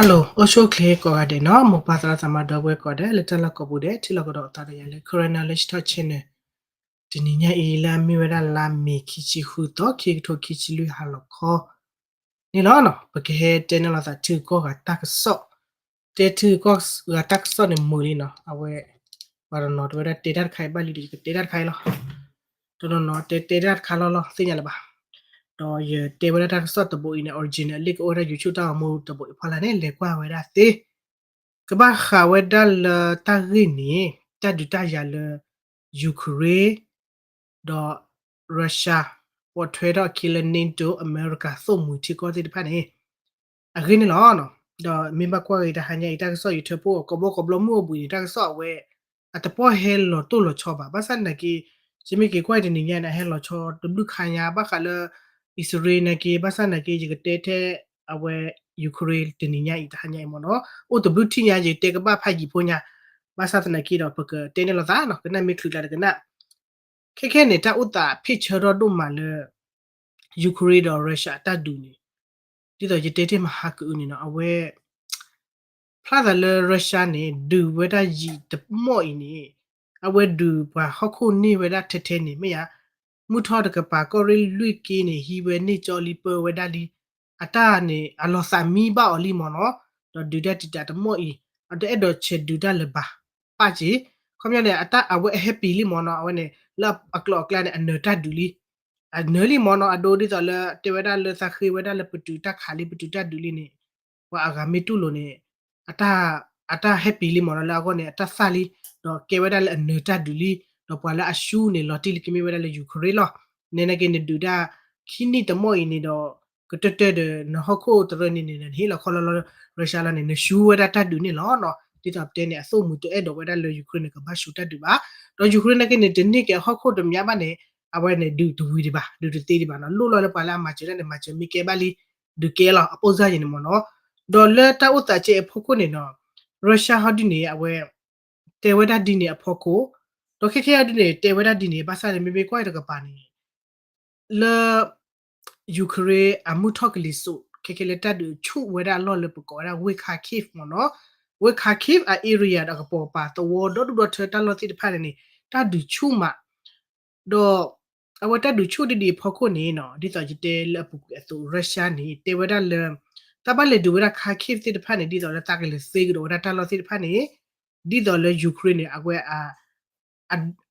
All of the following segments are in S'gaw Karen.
Hello အိၣ်ဆူၣ်အိၣ်ချ့ကိးဂၤဒဲးနီၤ, မိၢ်ပၢ်သရၣ်သမါဒီပုၢ်ဝဲၢ်ကိးဂၤဒဲး လၢတၢ်လီၢ်ကိးပူၤဒဲး ထံၣ်လိာ်ကဒီးအသးဒီးယၤလၢ Karen Knowledge Talk Channel တနံၤညါအံၤ လၢအမ့ၢ်ဝဲဒၣ်လါမ့ၤ ခံဆံဃုသီ ခံကထိခံဆံလွံၢ် ဟါလီၤခီန့ၣ်လီၤ. ပကဟဲတဲန့ၢ်လိာ်သးထံဂၤကီၢ်ဂၤတၢ်ကစီၣ်, တဲထံဂၤကီၢ်ဂၤတၢ်ကစီၣ်န့ၣ်မုာ်လံနီၤ, အဝဲ ပှၤတနီၤနီၤတဲဝဲဒၣ် တဲတၢ်တခါအံၤဘၣ်လံဒီး ယကတဲတၢ်တခါအံၤလီၤ. တနီၤနီၤတဲ တဲတၢ်တခါလီၤလီၤ သ့ၣ်ညါလၢၤဘၣ်. ဒီးယတဲဝဲဒၣ်တၢ်ကစီၣ်တဘိအံၤန့ၣ် original အလံာ်ကအိၣ်ဝဲဒၣ် YouTube တၢ်ဂီၤမူတဘိအံၤဖီလာ်န့ၣ် လဲၤကွၢ်ဝဲဒၣ်သ့. ကဘၣ်ဃးဝဲဒၣ်လၢတၢ်ဂ့ၢ်န့ၣ် တၢ်ဒုးတၢ်ယၤလၢ Ukraine ဒီး Russia ပိာ်ထွဲထီၣ်အခံလၢ NATO အမဲရကၤ သိၣ်မှံၤထံကီၢ်သ့ၣ်တဖၣ်န့ၣ် အဂ့ၢ်န့ၣ်လီၤ. ဒီးမ့ၢ်ဘၣ်ကွၢ်က့ၤတဟါညါအံၤ တၢ်ကစီၣ်ယထၢဖှိၣ် ကိးဘီကိးဘီမုၢ်အိၣ်ဘှံးန့ၣ် တၢ်ကစီၣ်အဝဲ အတပီၢ်ဟဲလီၤတိၢ်လီၤဆီဘၣ်. ဘၣ်ဆၣ်သနာ်က့ ယမ့ၢ်က့ၤကွၢ်အံၤတနံၤညါန့ၣ် အဟဲလီၤဆီတဘျုးခါညါ ဘၣ်ဃးလၢ အံၣ်စရ့လးနာ်က့ ဘၣ်ဆၣ်သနာ်က့ ယကတဲထဲအဝဲ Ukraine တနံၤညါအံၤ တဟါညါအံၤမ့ၢ်နီၤ အိၣ်တဘျုးထံၣ်ညါ ယတဲကဘၣ်ဖးယံာ်ဖိညါ, ဘၣ်ဆၣ်သနာ်က့ဒီး ပကတဲန့ၢ်လိာ်သးနီၤ ကနၣ်မ့ၢ်ချုးကျါတကနၣ်. ခဲခဲန့ၣ် တၢ်အိၣ်သးဖ့ၣ်ဆၢထီၣ်ဒိၣ်မးလၢ Ukraine ဒီး Russia အတၢ်ဒုးန့ၣ် ဒ်သိးယတဲတ့ၢ်မဟါကအုန့ၣ်နီၤ အဝဲ ဖျါသးလၢ Russia န့ၣ် ဒုးဝဲဒၣ်ယံာ်တမီၢ်အံၤန့ၣ် အဝဲဒုးပှၤဟီၣ်ခိၣ်န့ၢ်ဝဲဒၣ်ထဲထဲန့ၣ် မ့ၢ်ဧါ, မုၢ်ထီၣ်တကပၤ ကီၢ်ရ့ၣ်လွံၢ်က့န့ၣ် ဟံးဝဲန့ၢ်ကၠီလံ ပၢဝဲဒၣ်လံ, အတၢ်န့ၣ် အလီၤသးမံဘၣ်အီၤလံမ့ၢ်နီၤ, ဒီးဒုးတၢ်တံာ်တာ်တမီၢ်အံၤ အတအဲၣ်ဒိးဆဲးဒုးတၢ်လၢၤဘၣ်, ပာ်စ့ၢ်, ခီပညီန့ၣ် အတၢ်အဝဲအ happy လံမ့ၢ်နီၤ အဝဲန့ၣ် လၢအကျိၤအကျဲန့ၣ် အနၢၤတၢ်ဒုးလံ အနၢၤလံမ့ၢ်နီၤ အဒိဒ်သိးလၢ တဲဝဲဒၣ်လၢသးဃ့ဝဲဒၣ်လၢပတုာ်တၢ်ခးလံ ပတုာ်တၢ်ဒုးလံန့ၣ် ပှၤအဂၤမ့ၢ်တူၢ်လိာ်န့ၣ် အတၢ် အတၢ် happy လံမ့ၢ်နီၤ လၢအဂီၢ်န့ၣ် အတၢ်သၣ်လံ, ဒီးကဲဝဲဒၣ်လၢအနၢၤတၢ်ဒုးလံ, ဒီးပှၤလၢအရှုံးန့ၣ် လီၤတံၢ်လံကမ့ၢ်ဝဲဒၣ်လၢ Ukraine လီၤ. နဲနာ်က့ နဒုးတၢ်ခံနံၣ်တမီၢ်အံၤန့ၣ်ဒီး ကတၢၢ်တၢၢ်ဒီး နဟီၣ်ခိၣ်တရၢန့ၣ်န့ၣ် နဟ့ၣ်လီၤခီလီၤလီၤ Russia လီၤန့ၣ် နရှုံးဝဲဒၣ်တၢ်ဒုးန့ၣ်လီၤနီၤ. ဒ်သိးပတဲန့ၣ် အသိၣ်မှံၤတအဲၣ်ဒိးဝဲဒၣ်လၢ Ukraine န့ၣ် ကဘၣ်ရှုံးတၢ်ဒုးဘၣ်. ဒီး Ukraine နာ်က့န့ၣ် တန့ၢ်က့ၤအဟီၣ်ခိၣ်တမံၤဘၣ်န့ၣ် အဝဲန့ၣ် ဒုးတဝံၤဒံးဘၣ် ဒုးတသ့ဒံးဘၣ်နီၤ. လိၣ်လီၤလၢပှၤလၢအမၤစၢၤတၢ်န့ၣ် မၤစၢၤမ့ၢ်ကဲဘၣ်လံ ဒုးကဲလီၤ အပိၢ်စၢ်ယံၤန့ၣ်မ့ၢ်နီၤ. ဒီးလၢတၢ်အိၣ်သးကဲအဖီခိၣ်န့ၣ်နီၤ Russia ဟီဒုန့ၣ် အဝဲ တဲဝဲဒၣ်ဒ်န့ၣ်အဖီခိၣ်, ဒီးခဲခဲအံၤဒုန့ၣ် တဲဝဲဒၣ်ဒ်န့ၣ် ဘၣ်ဆၣ်န့ၣ် မ့မ့ၢ်ကွၢ်အံၤတကပၤန့ၣ် လၢ Ukraine အမုၢ်ထီၣ်ကလံၤစိး ခဲခဲလၢတၢ်ဒုးဆူၣ်ဝဲဒၣ်အလီၢ်လၢပကိးဝဲဒၣ် ဝ့ၢ် Kharkiv မ့ၢ်နီၤ, ဝ့ၢ် Kharkiv အ area ဒီးကပိာ်ကပၤသဝီဒီဒူၣ်ဒီထၢတၢ်လီၢ်သ့ၣ်တဖၣ်န့ၣ်န့ၣ် တၢ်ဒုးဆူၣ်မး ဒီး အဝဲတၢ်ဒုးဆူၣ်ဒ်ဒ်အဖီခိၣ်န့ၣ်နီၤ ဒ်သိးယတဲလၢအပူၤကွံာ်အသိး Russia န့ၣ် တဲဝဲဒၣ်လၢ တၢ်ဘၣ်လဲၤဒုးဝဲဒၣ် Kharkiv သ့ၣ်တဖၣ်န့ၣ် ဒ်သိးလၢသးကလဲၤသ့ကဒီးဝဲဒၣ်တၢ်လီၢ်သ့ၣ်တဖၣ်န့ၣ် ဒ်သိးလၢ Ukraine န့ၣ် အဝဲ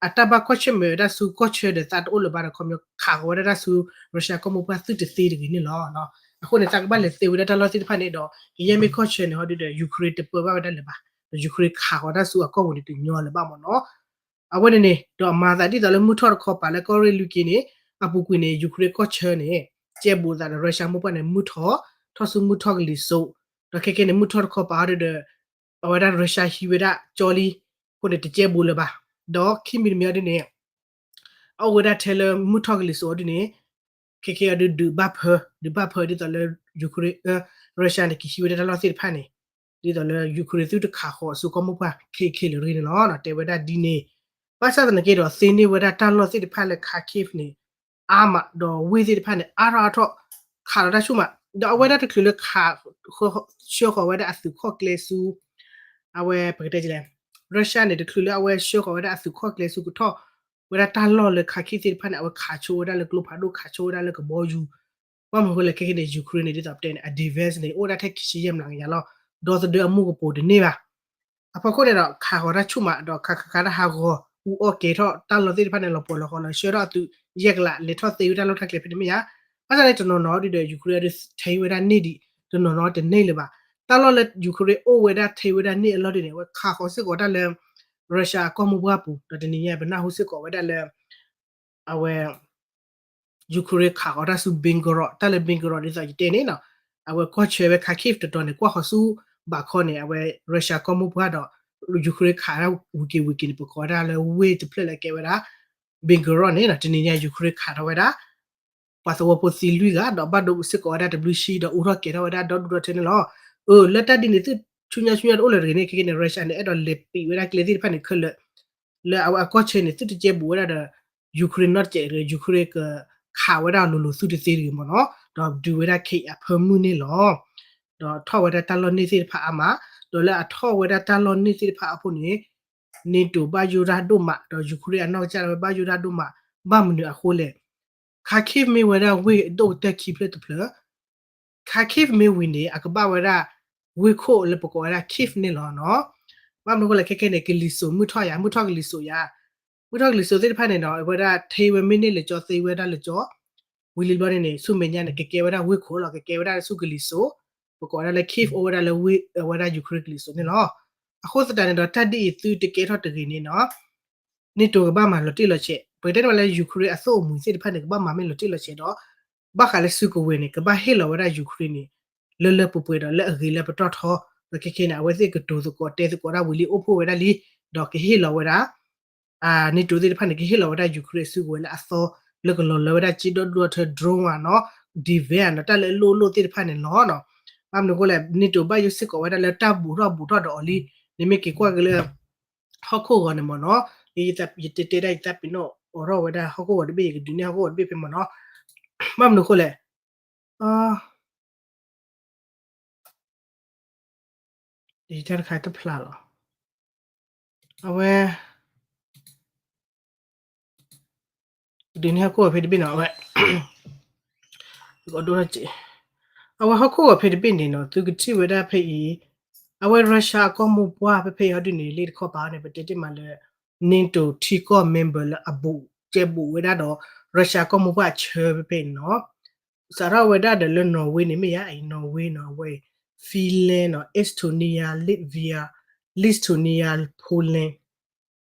အတၢ်ဘၣ်ကွၢ်ဆၢၣ်မဲာ်ဝဲဒၣ်ဆူကီၢ်ဆၢဒီးသးတအိၣ်လၢၤဘၣ်ဒီး ခီပညီခးဃီၤဝဲဒၣ်တၢ်ဆူ Russia ကီၢ်မိၢ်ပှၢ်သုတသ့တဂ့ၤန့ၣ်လီၤ. အဃိန့ၣ် သးကဘၣ်လဲၤသ့ဝဲဒၣ်တၢ်လီၢ်သ့ၣ်တဖၣ်န့ၣ်ဒီး ကယဲၢ်မ့ၢ်ကီၢ်ဆၢန့ၣ် ဟီဒုဒီး Ukraine တပၢဘၣ်ဝဲဒၣ်လၢၤဘၣ်, ဒီး Ukraine ခးဃီၤတၢ်ဆူအကီၢ်ပူၤန့ၣ်တညီလၢၤဘၣ်မ့ၢ်နီၤ. အဝဲန့ၣ်န့ၣ် ဒီးအမၤသးဒ်သိးလၢမုၢ်ထီၣ်တခီပၤလၢကီၢ်ရ့ၣ်လွံၢ်က့န့ၣ် အပူၤကွံာ်န့ၣ် Ukraine ကီၢ်ဆၢန့ၣ် ကဲဘူးသးဒီး Russia မိၢ်ပှၢ်န့ၣ် မုၢ်ထီၣ် ထီၣ်ဆူမုၢ်ထီၣ်ကလံၤစိး, ဒီးခဲခဲန့ၣ် မုၢ်ထီၣ်တခီပၤဟီဒုဒီး အဝဲဒၣ် Russia ဟံးဝဲဒၣ်ကၠီလံ, အဃိန့ၣ် တကဲဘူးလၢၤဘၣ်. ဒီးခံမံၤတမံၤဟီဒုန့ၣ် အအိၣ်ဝဲဒၣ်ထဲလၢမုၢ်ထီၣ်ကလံၤစိးဟီဒုန့ၣ် ခဲခဲအံၤဒုးဒုးဘၣ်ဖၢ ဒုးဘၣ်ဖၢဒ်သိးလၢ Ukraine, Russia န့ၣ် ကဟံးဝဲဒၣ်တၢ်လီၢ်သ့ၣ်တဖၣ်န့ၣ် ဒ်သိးလၢ Ukraine သုတခးဃီၤဆူကီၢ်မိၢ်ပှၢ်ခဲခဲလၢာ်တဂ့ၤန့ၣ်လီၤ. တဲဝဲဒၣ်ဒ်န့ၣ် ဘၣ်ဆၣ်သနာ်က့ဒီး သ့န့ၢ်ဝဲဒၣ်တၢ်လီၢ်သ့ၣ်တဖၣ်လၢ Kharkiv န့ၣ် အါမး ဒီးဝ့ၢ်သ့ၣ်တဖၣ်န့ၣ် အါထီၣ်အါထီၣ် ခးလီၤတၢ်ဆူၣ်မး ဒီးအဝဲဒၣ်တချုးလၢခး ဆှၢဃီၤဝဲဒၣ်အသုးခီၣ်ကျဲဆူ အဝဲပကတဲလဲၣ် Russia န့ၣ် တချုးလၢအဝဲဆှၢဃီၤဝဲဒၣ်အသုးခီၣ်ကျဲဆူကထီၣ်ဝဲဒၣ်တၢ်လီၢ်လၢ Kharkiv သ့ၣ်တဖၣ်န့ၣ် အဝဲခးဆိဝဲဒၣ်လၢကျိဖးဒိၣ် ခးဆိဝဲဒၣ်လၢကဘီယူၤ ဘၣ်မနုၤအဃိလဲၣ် ခဲခဲန့ၣ် Ukraine န့ၣ် ဒ်သိးပတဲန့ၣ် အ defense န့ၣ် အိၣ်ဒၣ်ထဲခံဆံယဲၢ်မျးကယၤလီၤ. ဒီသဒၢအမူကပိာ်တန့ၢ်ဘၣ်. အဖီခိၣ်န့ၣ်ဒီး ခးဃီၤတၢ်ဆူၣ်မး ဒီးခးခးခးတၢ်ဟးဂီၤ အူအီၣ်ကဲၤထီၣ်တၢ်လီၢ်သ့ၣ်တဖၣ်န့ၣ် လီၤပှီၢ်လီၤဃီလီၤ ဆှၢထီၣ်အသုး ယဲၢ်ကလးလဲၤထီၣ်သ့ဝဲတၢ်လီၢ်တၢ်ကျဲဖဲန့ၣ်မ့ၢ်ဧါ. ဘၣ်ဆၣ်န့ၣ် တနီၤနီၤဒုဒီး Ukraine ဒုးထဲဝဲဒၣ်န့ၢ်ဒံး တနီၤနီၤတန့ၢ်လၢၤဘၣ်. တၢ်လီၢ်လၢ Ukraine အိၣ်ဝဲဒၣ်ထဲဝဲဒၣ်န့ၢ်အလီၢ်ဒုန့ၣ် အဝဲခးဃီၤစ့ၢ်ကီးတၢ်လၢ Russia အကီၢ်မိၢ်ပှၢ်ပူၤ ဒီးတနံၤညါပနၢ်ဟူစ့ၢ်ကီးဝဲဒၣ်လၢ အဝဲ Ukraine ခးဃီၤတၢ်ဆူ Belgorod တၢ်လၢ Belgorod ဒ်သိးယတဲန့ၣ်နီၤ အဝဲကွၢ်ဆၢဝဲ Kharkiv တတီၤန့ၣ် ကွၢ်ဃီၤဆူဘးခီန့ၣ် အဝဲ Russia ကီၢ်မိၢ်ပှၢ်ဒီး Ukraine ခးတၢ်ဝံၤက့ၤဝံၤက့ၤန့ၣ် ပကိးဝဲဒၣ်လၢဝ့ၢ်တဖျၢၣ်လၢကဲဝဲဒၣ် Belgorod န့ၣ်နီၤ တနံၤညါ Ukraine ခးထီၣ်ဝဲဒၣ် ပှၤသဝီဖိသံလွံၢ်ဂၤ ဒီးဘၣ်ဒိစ့ၢ်ကီးဝဲဒၣ်တဘျုးဆံ ဒီးအူထီၣ်ကဲၤထီၣ်ဝဲဒၣ်ဒီဒူၣ်ဒီထၢန့ၣ်လီၤ. အၢ လၢတၢ်ဒ်န့ၣ် သုဆူညါဆူညါတအိၣ်လၢၤတဂ့ၤန့ၣ် ခဲကနံၣ်န့ၣ် Russia န့ၣ် အဲၣ်ဒိးလဲၤပံးဝဲဒၣ်ကျဲသ့ၣ်တဖၣ်န့ၣ်ခဲလၢာ် လၢအဝဲအကီၢ်ဆၢန့ၣ် သုတကဲဘူးဝဲဒၣ်ဒီး Ukraine နီတစဲးတဂ့ၤ Ukraine ကခးဝဲဒၣ်လိၤလိၤသုတသ့တဂ့ၤမ့ၢ်နီၤ ဒီးဒုးဝဲဒၣ်ခဲအံၤအဖၢမုၢ်န့ၣ်လီၤ. ဒီးထီၣ်ဝဲဒၣ်တၢ်လီၢ်န့ၢ်သ့ၣ်တဖၣ်အါမး, ဒီးလၢအထီၣ်ဝဲဒၣ်တၢ်လီၢ်န့ၢ်သ့ၣ်တဖၣ်အဖီခိၣ်န့ၣ် NATO ဘၣ်ယိၣ်တၢ်ဒိၣ်မး ဒီး Ukraine အနီၢ်ကစၢ်ဒၣ်ဝဲဘၣ်ယိၣ်တၢ်ဒိၣ်မး, ဘၣ်မနုၤအဃိလဲၣ်, Kharkiv မ့ၢ်ဝဲဒၣ်ဝ့ၢ်အဒိၣ်ကတၢၢ်ခံဖျၢၣ်တဖျၢၣ်, Kharkiv မ့ၢ်ဝံၤန့ၣ် အကဘၣ်ဝဲဒၣ် ဝ့ၢ်ခိၣ်လၢပကိးဝဲဒၣ် Kyiv န့ၣ်လီၤနီၤ. ဘၣ်မနုၤအဃိလဲၣ် ခဲခဲန့ၣ် ကလံၤစိးမုၢ်ထီၣ်ယၤ မုၢ်ထီၣ်ကလံၤစိးယၤ, မုၢ်ထီၣ်ကလံၤစိးသ့ၣ်တဖၣ်န့ၣ်နီၤ အဝဲဒၣ်ထ့ဝဲမ့ၢ်န့ၢ်လၢကၠီသ့ဝဲဒၣ်လၢကၠီ, ဝံၤလံဘျီန့ၣ်န့ၣ် ဆူမဲာ်ညါန့ၣ် ကကဲဝဲဒၣ်ဝ့ၢ်ခိၣ်လီၤ ကကဲဝဲဒၣ်ဆူကလံၤစိး, ပကိးဝဲဒၣ်လၢ Kyiv အိၣ်ဝဲဒၣ်လၢဝ့ၢ် အဝဲဒၣ် Ukraine ကလံၤစိးန့ၣ်လီၤ. အဃိသတးန့ၣ်ဒီး တၢ်ဒ်အံၤသုတကဲထီၣ်တဂ့ၤန့ၣ်နီၤ NATO ကဘၣ်မၤလီၤတံၢ်လီၤဆဲး, ပကတဲန့ၣ်ဝဲလၢ Ukraine အသိၣ်အမှံၤသ့ၣ်တဖၣ်န့ၣ် ကဘၣ်မၤမ့ၢ်လီၤတံၢ်လီၤဆဲးဒီး ဘၣ်ဃးလၢစုကဝဲၤန့ၣ် ကဘၣ်ဟ့ၣ်လီၤဝဲဒၣ် Ukraine န့ၣ် လၢလၢပှဲၤပှဲၤဒီးလၢအဂ့ၤလၢပတီၢ်ထီ, ဒီးခဲခဲန့ၣ် အဝဲသ့ၣ်ကတိၤသကိးတဲသကိးဒၣ်ဝံၤလံအိၣ်ဖှိၣ်ဝဲဒၣ်လံ, ဒီးကဟ့ၣ်လီၤဝဲဒၣ် NATO သ့ၣ်တဖၣ်န့ၣ် ကဟ့ၣ်လီၤဝဲဒၣ် Ukraine အစုကဝဲၤလၢအသီ လၢကလီၤလၢဝဲဒၣ်ကၠ့ဒီဒူၣ်ထၢ drone ဧါနီၤ, defense ဧါနီၤ တၢ်လၢအလိၣ်လိၣ်သ့ၣ်တဖၣ်န့ၣ်လီၤနီၤ. ဘၣ်မနုၤအဃိလဲၣ် NATO ဘၣ်ယိၣ်စ့ၢ်ကီးဝဲဒၣ်လၢတၢ်ဘူးထီၣ်ဘူးထီၣ်ဒီးအီၤလံ, နမ့ၢ်က့ၤကွၢ်က့ၤလၢ ဟီၣ်ခိၣ်ဂီၤန့ၣ်မ့ၢ်နီၤ, ယတဲတ့ၢ်ဒၣ်ယသးပ့ၤနီၣ်အိးထီၣ်ဝဲဒၣ်ဟီၣ်ခိၣ်ဂီၤတဘ့ၣ် ယကဒုးန့ၢ်ဟီၣ်ခိၣ်ဂီၤတဘ့ၣ်ယကဖဲမ့ၢ်နီၤ, ဘၣ်မနုၤအဃိလဲၣ် တၢ်တခါတဖျါလီၤ. အဝဲ ဒုးန့ၢ်ဟီၣ်ခိၣ်ဂီၤဖဲတဘ့ၣ်နီၤ, အဝဲ အဝဲဟီၣ်ခိၣ်ဂီၤဖဲတဘ့ၣ်န့ၣ်နီၤ သုကထံၣ်ဝဲဒၣ်ဖဲအံၤ, အဝဲ Russia အကီၢ်မိၢ်ပှၢ်ဖဲဖဲအံၤဟီဒုန့ၣ် လ့ၣ်တခီပၤန့ၣ် ပတဲတ့ၢ်မးလၢ NATO ထံကီၢ် member လၢအဘူးကဲဘူးဝဲဒၣ်ဒီး Russia အကီၢ်မိၢ်ပှၢ်အဆၢဖဲဖဲအံၤနီၤ, စးထီၣ်ဝဲဒၣ်ဒီးလၢ Norway န့ၣ်မ့ၢ်ယါအံၤ Norway နီၤ အဝဲ Finland နီၤ Estonia Latvia Lithuania Poland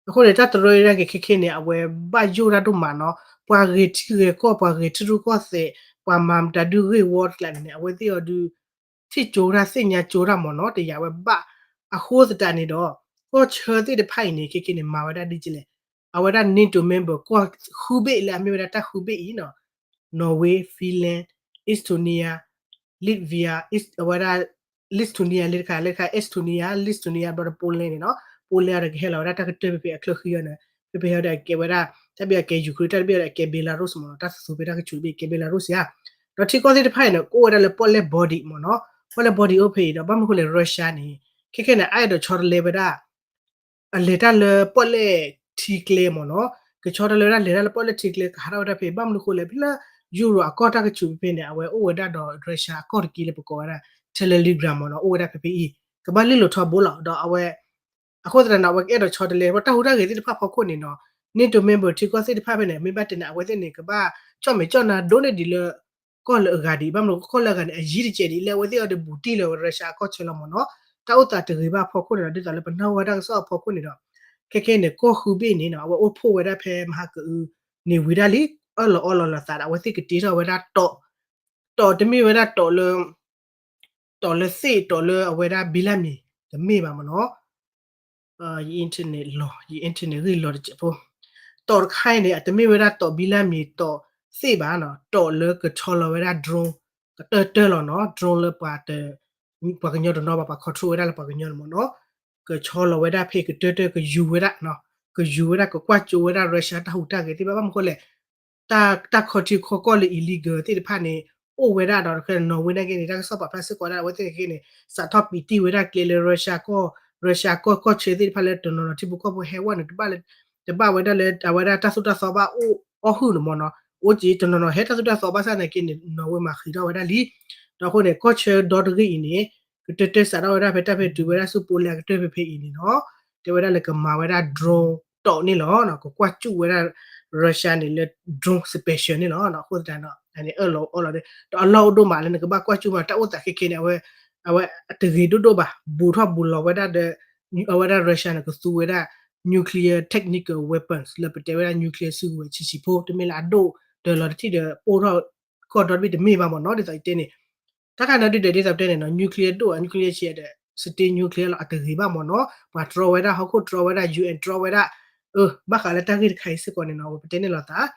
အဃိန့ၣ် တၢ်တရၢအံၤဒၣ်က့ၤခဲခဲန့ၣ် အဝဲဘၣ်ယိၣ်တၢ်ဒိၣ်မးနီၤ, ပှၤဂဲၤထံဂဲၤကီၢ် ပှၤဂဲၤထံရူၢ်ကီၢ်သဲး ပှၤမၤမတၤဒုးဂ့ၢ်ဝီတကျးန့ၣ် အဝဲသ့ၣ်အီၤဒုး ထံၣ်ကၠိတၢ်သ့ၣ်ညါကၠိတၢ်မ့ၢ်နီၤ တယာ်ဝဲဘၣ်, အဃိသတးန့ၣ်ဒီး ကီၢ်ဆၢသ့ၣ်တဖၣ်အံၤန့ၣ် ခဲခဲန့ၣ် မၤဝဲဒၣ်ဒ်လဲၣ်, အဝဲဒၣ် NATO member ကီၢ်ဃုဘ့ၣ်လၢအမ့ၢ်ဝဲဒၣ်တၢ်ဃုဘ့ၣ်အံၤနီၤ Norway Finland Estonia Latvia အဝဲဒၣ် Lithuania လၢတခါ လၢတခါ Estonia Lithuania ဘျီဒီး Poland န့ၣ်နီၤ, Poland ဒီးကဟဲလီၤဝဲဒၣ်တၢ်ကတၢၢ်ဖဲဖဲအချၢဃံအီၤန့ၣ်, ဖဲဖဲဟီဒီးအကဲဝဲဒၣ် တၢ်ဘ့ၣ်အကဲ Ukraine တၢ်တဘ့ၣ်ဒီးအကဲ Belarus မ့ၢ်နီၤ, တၢ်သသူဖဲတၢ်ကဆူးတဘ့ၣ်ကဲ Belarus ဧါ, ဒီးထံကီၢ်သ့ၣ်တဖၣ်အံၤန့ၣ် ကအိၣ်ဝဲဒၣ်လၢပီၣ်လဲၣ် body မ့ၢ်နီၤ, ပီၣ်လဲၣ် body အိၣ်ဖဲအံၤဒီး ဘၣ်မနုၤအဃိလဲၣ် Russia န့ၣ် ခဲခဲန့ၣ် အအဲၣ်ဒိးဆီတလဲဝဲဒၣ် အလဲၤတၢ်လၢပီၣ်လဲၣ်ထံကျဲမ့ၢ်နီၤ, ကဆီတလဲဝဲဒၣ်လဲၤတၢ်လၢပီၣ်လဲၣ်ထံကျဲ ကဟးထီၣ်ဝဲဒၣ်ဖဲ ဘၣ်မနုၤအဃိလဲၣ် ဖဲလၢ Europe အကီၢ်တၢ်ကဆူးဖဲဖဲန့ၣ် အဝဲအိၣ်ဝဲဒၣ်ဒီး Russia အကီၢ်တက့ၢ်လၢပကိးဝဲဒၣ် Telegram မ့ၢ်နီၤ, အိၣ်ဝဲဒၣ်ဖဲဖဲအံၤ ကဘၣ်လ့ၢ်လိာ်ထီဘိလီၤ, ဒီးအဝဲ အဃိသတးန့ၣ် အဝဲကအဲၣ်ဒိးဆီတလဲ တၢ်ဟူးတၢ်ဂဲၤသ့ၣ်တဖၣ်ဖီခိၣ်န့ၣ်နီၤ, NATO member ထံကီၢ်သ့ၣ်တဖၣ်ဖဲန့ၣ် မ့ၢ်ဘၣ်တဲန့ၣ် အဝဲသ့ၣ်န့ၣ် ကဘၣ်ကၠီၣ်မဲာ်ကၠီၣ်နါဒိၣ်န့ၢ်ဒံးလၢ ကီၢ်လၢအဂၤဒံး, ဘၣ်မနုၤကီၢ်လၢအဂၤန့ၣ် အယံၤတကဲးဒံး လၢအဝဲသ့ၣ်အီၤဒီးဘူးတံၢ်လၢ Russia အကီၢ်ဆၢလီၤမ့ၢ်နီၤ, တၢ်အိၣ်သးတဂ့ၤဘၣ်အဖီခိၣ်န့ၣ်ဒီး ဒ်သိးလၢပနၢ်ဟူဝဲတၢ်ကစီၣ်အဖီခိၣ်န့ၣ်ဒီး ခဲခဲန့ၣ် ကီၢ်ဃုဘ့ၣ်န့ၣ်နီၤ အဝဲအိၣ်ဖှိၣ်ဝဲဒၣ်ဖဲမဟါကအု န့ၣ်ဝံၤဒၣ်လံ အၢၣ်လီၤအီလီၤလိာ်သးဒီး အဝဲသ့ၣ်ကတ့ထီၣ်ဝဲဒၣ်တီး, တီးတမ့ၢ်ဝဲဒၣ်တီးလၢ တီးလၢသ့ၣ်တီးလၢအဝဲဒၣ်ဘံလၢမံၤ တမ့ၢ်ဘၣ်မ့ၢ်နီၤ, ယ internet လီၤ ယ internet ဂ့ၢ်လီၤတစဲးဖိ, တီးတခါအံၤန့ၣ် အတမ့ၢ်ဝဲဒၣ်တီးဘံလၢမံၤတီးသ့ၣ်ဘၣ်နီၤ, တီးလၢကဆီလီၤဝဲဒၣ် drone ကတၢၢ်တၢၢ်လီၤနီၤ, drone လၢပှၤ ပှၤကညီတနီၤဘၣ် ပှၤ control ဝဲဒၣ်လၢပှၤကညီန့ၣ်မ့ၢ်နီၤ, ကဆီလီၤဝဲဒၣ်ဖဲကတၢၢ်တၢၢ်ကယူၤဝဲဒၣ်, ကယူၤဝဲဒၣ် ကကွၢ်ကၠိဝဲဒၣ် Russia တၢ်ဟူးတၢ်ဂဲၤသ့ၣ်တဖၣ် ဘၣ်မနုၤအဃိလဲၣ်, တၢ် တၢ်ခီထံခီကီၢ်လၢ illegal သ့ၣ်တဖၣ်န့ၣ် အိၣ်ဝဲဒၣ်ဒီး Norway နာ်က့န့ၣ် တၢ်ကစီၣ်ပာ်ဖျါစ့ၢ်ကီးဒၣ် အဝဲသ့ၣ်နာ်က့န့ၣ် စးထီၣ်ပံးတံၢ်ဝဲဒၣ်ကျဲလၢ Russia ကီၢ် Russia ကီၢ် ကီၢ်ဆၢသ့ၣ်တဖၣ်လၢတနီၤနီၤ ထံဖိကီၢ်ဖိဟဲဝဲန့ၣ် တဘၣ်လၢ တဘၣ်ဝဲဒၣ်လၢ အဝဲဒၣ်တၢ်သိၣ်တၢ်သီဘၣ်အိၣ်အီၣ်ဟုၣ်န့ၣ်မ့ၢ်နီၤ, အိၣ်က့ၤတနီၤနီၤ ဟဲတၢ်သိၣ်တၢ်သီဘၣ်ဆၣ်နာ်က့န့ၣ် Norway မၤဃံးထီၣ်ဝဲဒၣ်လံ, ဒီးအဃိန့ၣ် ကီၢ်ဆၢဒီတဂ့ၢ်အံၤန့ၣ် ကတၢၢ်တၢၢ်စးထီၣ်ဝဲဒၣ်ဖဲတၢ်ဖဲတုၤဝဲဒၣ်ဆူ Poland ကတၢၢ်ဖဲဖဲအံၤန့ၣ်နီၤ, တဲဝဲဒၣ်လၢကမၤဝဲဒၣ် drone တီးန့ၣ်လီၤ, ကကွၢ်ကၠူၣ်ဝဲဒၣ် Russia န့ၣ်လၢ drone special န့ၣ်လီၤ, အဃိသတးန့ၣ် အန့ၣ်အၢၣ်လီၤအီလီၤဒီး ဒီးအလီၢ်အိၣ်ဒိၣ်မးလၢနကဘၣ်ကွၢ်ကၠူၣ်မး တၢ်အိၣ်သးခဲခဲန့ၣ် အဝဲ အဝဲတဂ့ၤဒိၣ်ဒိၣ်ဘၣ် ဘူးထီၣ်ဘူးလီၤဝဲဒၣ်ဒီး အဝဲဒၣ် Russia န့ၣ် ကသူဝဲဒၣ် nuclear technical weapons လၢပတဲဝဲဒၣ် nuclear စုကဝဲၤဆံးဆံးဖိ တမ့ၢ်လၢအဒိၣ်တၢၢ်လီၤတထံၣ်ဒီး ပိၢ်ထီၣ်ကီၢ်ဒီတဘ့ၣ်တမ့ၢ်ဘၣ်မ့ၢ်နီၤ ဒ်သိးယတဲန့ၣ်, တၢ်ခါန့ၣ်ဒုးဒီး ဒ်သိးပတဲန့ၣ်နီၤ nuclear ဒိၣ် nuclear ဆံးဒီး state nuclear လီၤ အတဂ့ၤဘၣ်မ့ၢ်နီၤ ပှၤတြီဝဲဒၣ် ဟီၣ်ခိၣ်တြီဝဲဒၣ် ယူၣ်အ့ၣ် တြီဝဲဒၣ် အၢ ဘၣ်ဃးလၢတၢ်ဂ့ၢ်တခါအံၤစ့ၢ်ကီးန့ၣ်နီၤ ပတဲန့ၣ်လီၤသး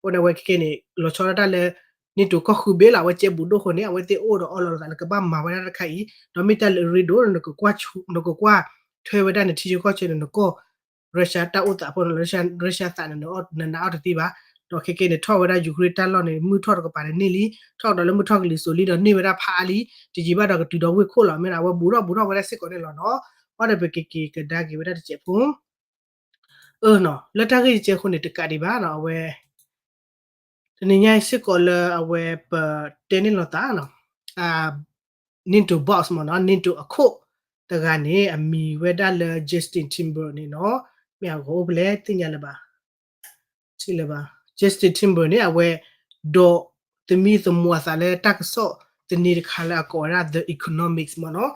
အဃိန့ၣ်အဝဲခဲခဲန့ၣ် လီၤဆီဒၣ်တၢ်လၢ NATO ကီၢ်ဃုဘ့ၣ်လီၤ အဝဲကဲဘူးဒိၣ်ဃိန့ၣ် အဝဲသ့ၣ်အိၣ်ဒီးအီလီၤသးလၢကဘၣ်မၤဝဲဒၣ်တၢ်တခါအံၤ ဒီးမ့ၢ်တၢ်လၢအရ့ဒိၣ် နကကွၢ်ထွဲဝဲဒၣ်နထံဆၢကီၢ်ဆၢန့ၣ် နကီၢ် Russia တၢ်အိၣ်သးအဃိန့ၣ် Russia သးန့ၣ် နနာ်အီၤတသ့ဘၣ် ဒီးခဲကဲန့ၣ် ထီၣ်ဝဲဒၣ် Ukraine တၢ်လီၢ်န့ၣ် မုၢ်ထီၣ်တကပၤန့ၣ်န့ၢ်လံ, ထီၣ်ကဒီးလၢမုၢ်ထီၣ်ကလံၤစိးလံဒီးန့ၢ်ဝဲဒၣ်ဖးအါလံ, တယံာ်ဘၣ်ဒီးကတုၤဒီးဝ့ၢ်ခိၣ်လီၤ. မ့ၢ်ဒၣ်အဝဲဘူးထီၣ်ဘူးထီၣ်ဝဲဒၣ်စ့ၢ်ကီးန့ၣ်လီၤနီၤ. အဃိဒီးပကက့ၤကဒါက့ၤဝဲဒၣ်တစဲးဖိ အၢနီၤ လၢတၢ်ဂ့ၢ်တစဲးဖိန့ၣ် တကးဒံးဘၣ်နီၤ အဝဲ တနံၤညါအံၤစ့ၢ်ကီးလၢအဝဲပတဲန့ၢ်လိာ်သးနီၤ NATO boss မ့ၢ်နီၤ NATO အခိၣ်တဂၤန့ၣ် အမံၤဝဲဒၣ်လၢ Justin Timberlake န့ၣ်နီၤ. မ့ၢ်အဂီၤအိၣ်ဖဲလဲၣ်သ့ၣ်ညါလၢၤဘၣ် ထံၣ်လၢၤဘၣ် Justin Timberlake န့ၣ် အဝဲ ဒိးသမံသမိးအသးလၢတၢ်ကစီၣ်သန့တခါလၢအကိးဝဲဒၣ် The Economist မ့ၢ်နီၤ.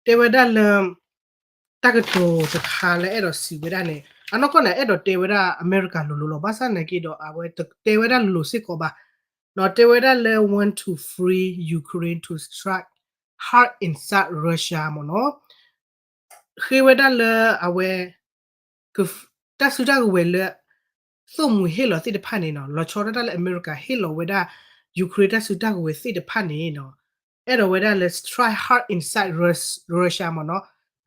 တဲဝဲဒၣ်လၢ တၢ်ကတိၤတခါလၢအဲၣ်ဒိးစံးဝဲဒၣ်န့ၣ် အနီၢ်ကီၢ်န့ၣ် အဲၣ်ဒိးတဲဝဲဒၣ်အမဲရကၤလိၤလိၤလီၤ. ဘၣ်ဆၣ်သနာ်က့ဒီး အဝဲတတဲဝဲဒၣ်လိၤလိၤစ့ၢ်ကီးဘၣ်နီၤ. တဲဝဲဒၣ်လၢ want to free Ukraine to strike hard inside Russia မ့ၢ်နီၤ. ဃ့ဝဲဒၣ်လၢအဝဲ တၢ်စုတၢ်ကဝဲၤလၢ သိၣ်မှံၤဟ့ၣ်လီၤသ့ၣ်တဖၣ်န့ၣ်နီၤ လီၤဆီဒၣ်တၢ်လၢအမဲရကၤဟ့ၣ်လီၤဝဲဒၣ် Ukraine တၢ်စုတၢ်ကဝဲၤသ့ၣ်တဖၣ်န့ၣ်နီၤ အဲၣ်ဒိးဝဲဒၣ်လၢ strike hard inside Rus- Russia မ့ၢ်နီၤ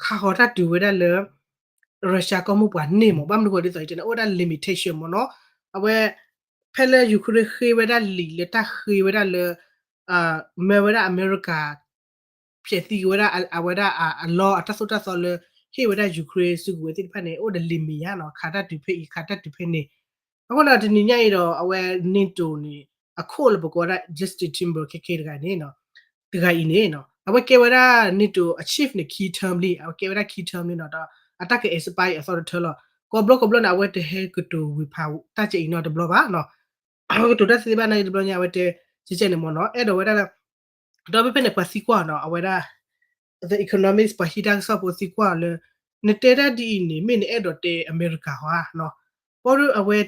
ခးဃီၤတၢ်တုၤဝဲဒၣ်လၢ Russia ကီၢ်မိၢ်ပှၢ်န့ၣ်မ့ၢ် ဘၣ်မနုၤဃိဒ်သိးယတဲန့ၣ် အိၣ်ဝဲဒၣ် limitation မ့ၢ်နီၤ အဝဲ ဖဲလၢ Ukraine ဃ့ဝဲဒၣ်လံာ်လၢတၢ်ဃ့ဝဲဒၣ်လၢ မၢဝဲဒၣ်အမဲရကၤ ဖျဲးသံက့ၤဝဲဒၣ်အဝဲဒၣ်အလီၢ်အတၢ်သိၣ်တၢ်သီလၢ ဟ့ၣ်ဝဲဒၣ် Ukraine စုကဝဲၤသ့ၣ်တဖၣ်န့ၣ် အိၣ်ဒီး limit ယါနီၤ ခးတၢ်တုၤဖဲအံၤ ခးတၢ်တုၤဖဲန့ၣ်. အဃိဒီးတနံၤညါအံၤဒီး အဝဲ NATO န့ၣ် အခိၣ်လၢပကိးဝဲဒၣ် Justin Timberlake ခဲခဲတဂၤန့ၣ် တဂၤအံၤန့ၣ် အဝဲကဲဝဲဒၣ် NATO အ chief န့ၣ် ခံ term လံ အဝဲကဲဝဲဒၣ်ခံ term လံနီၤ ဒီးအတၢ်က expire အသီတထၢလီၤ. ကိးဘျီကိးဘျီန့ၣ် အဝဲတဟဲကတိၤဝံၤဖးတၢ်ကဲအံၤနီတဘျီဘၣ်နီၤ အဝဲကတိၤတၢ်သ့ဘၣ်နာ်က့တဘျီညါ အဝဲတဲ ကဲကဲန့ၣ်မ့ၢ်နီၤ အဲၣ်ဒိးဝဲဒၣ်လၢ ဒီးဖဲဖဲန့ၣ် ပှၤသံကွၢ်နီၤ အဝဲဒၣ် The Economist ပှၤဟံးတၢ်ကစီၣ်ဖိသံကွၢ်လၢ နတဲတၢ်ဒ်အံၤန့ၣ် မ့ၢ်နအဲၣ်ဒိးတဲအမဲရကၤဧါနီၤ ဘၣ်ဒီးအဝဲ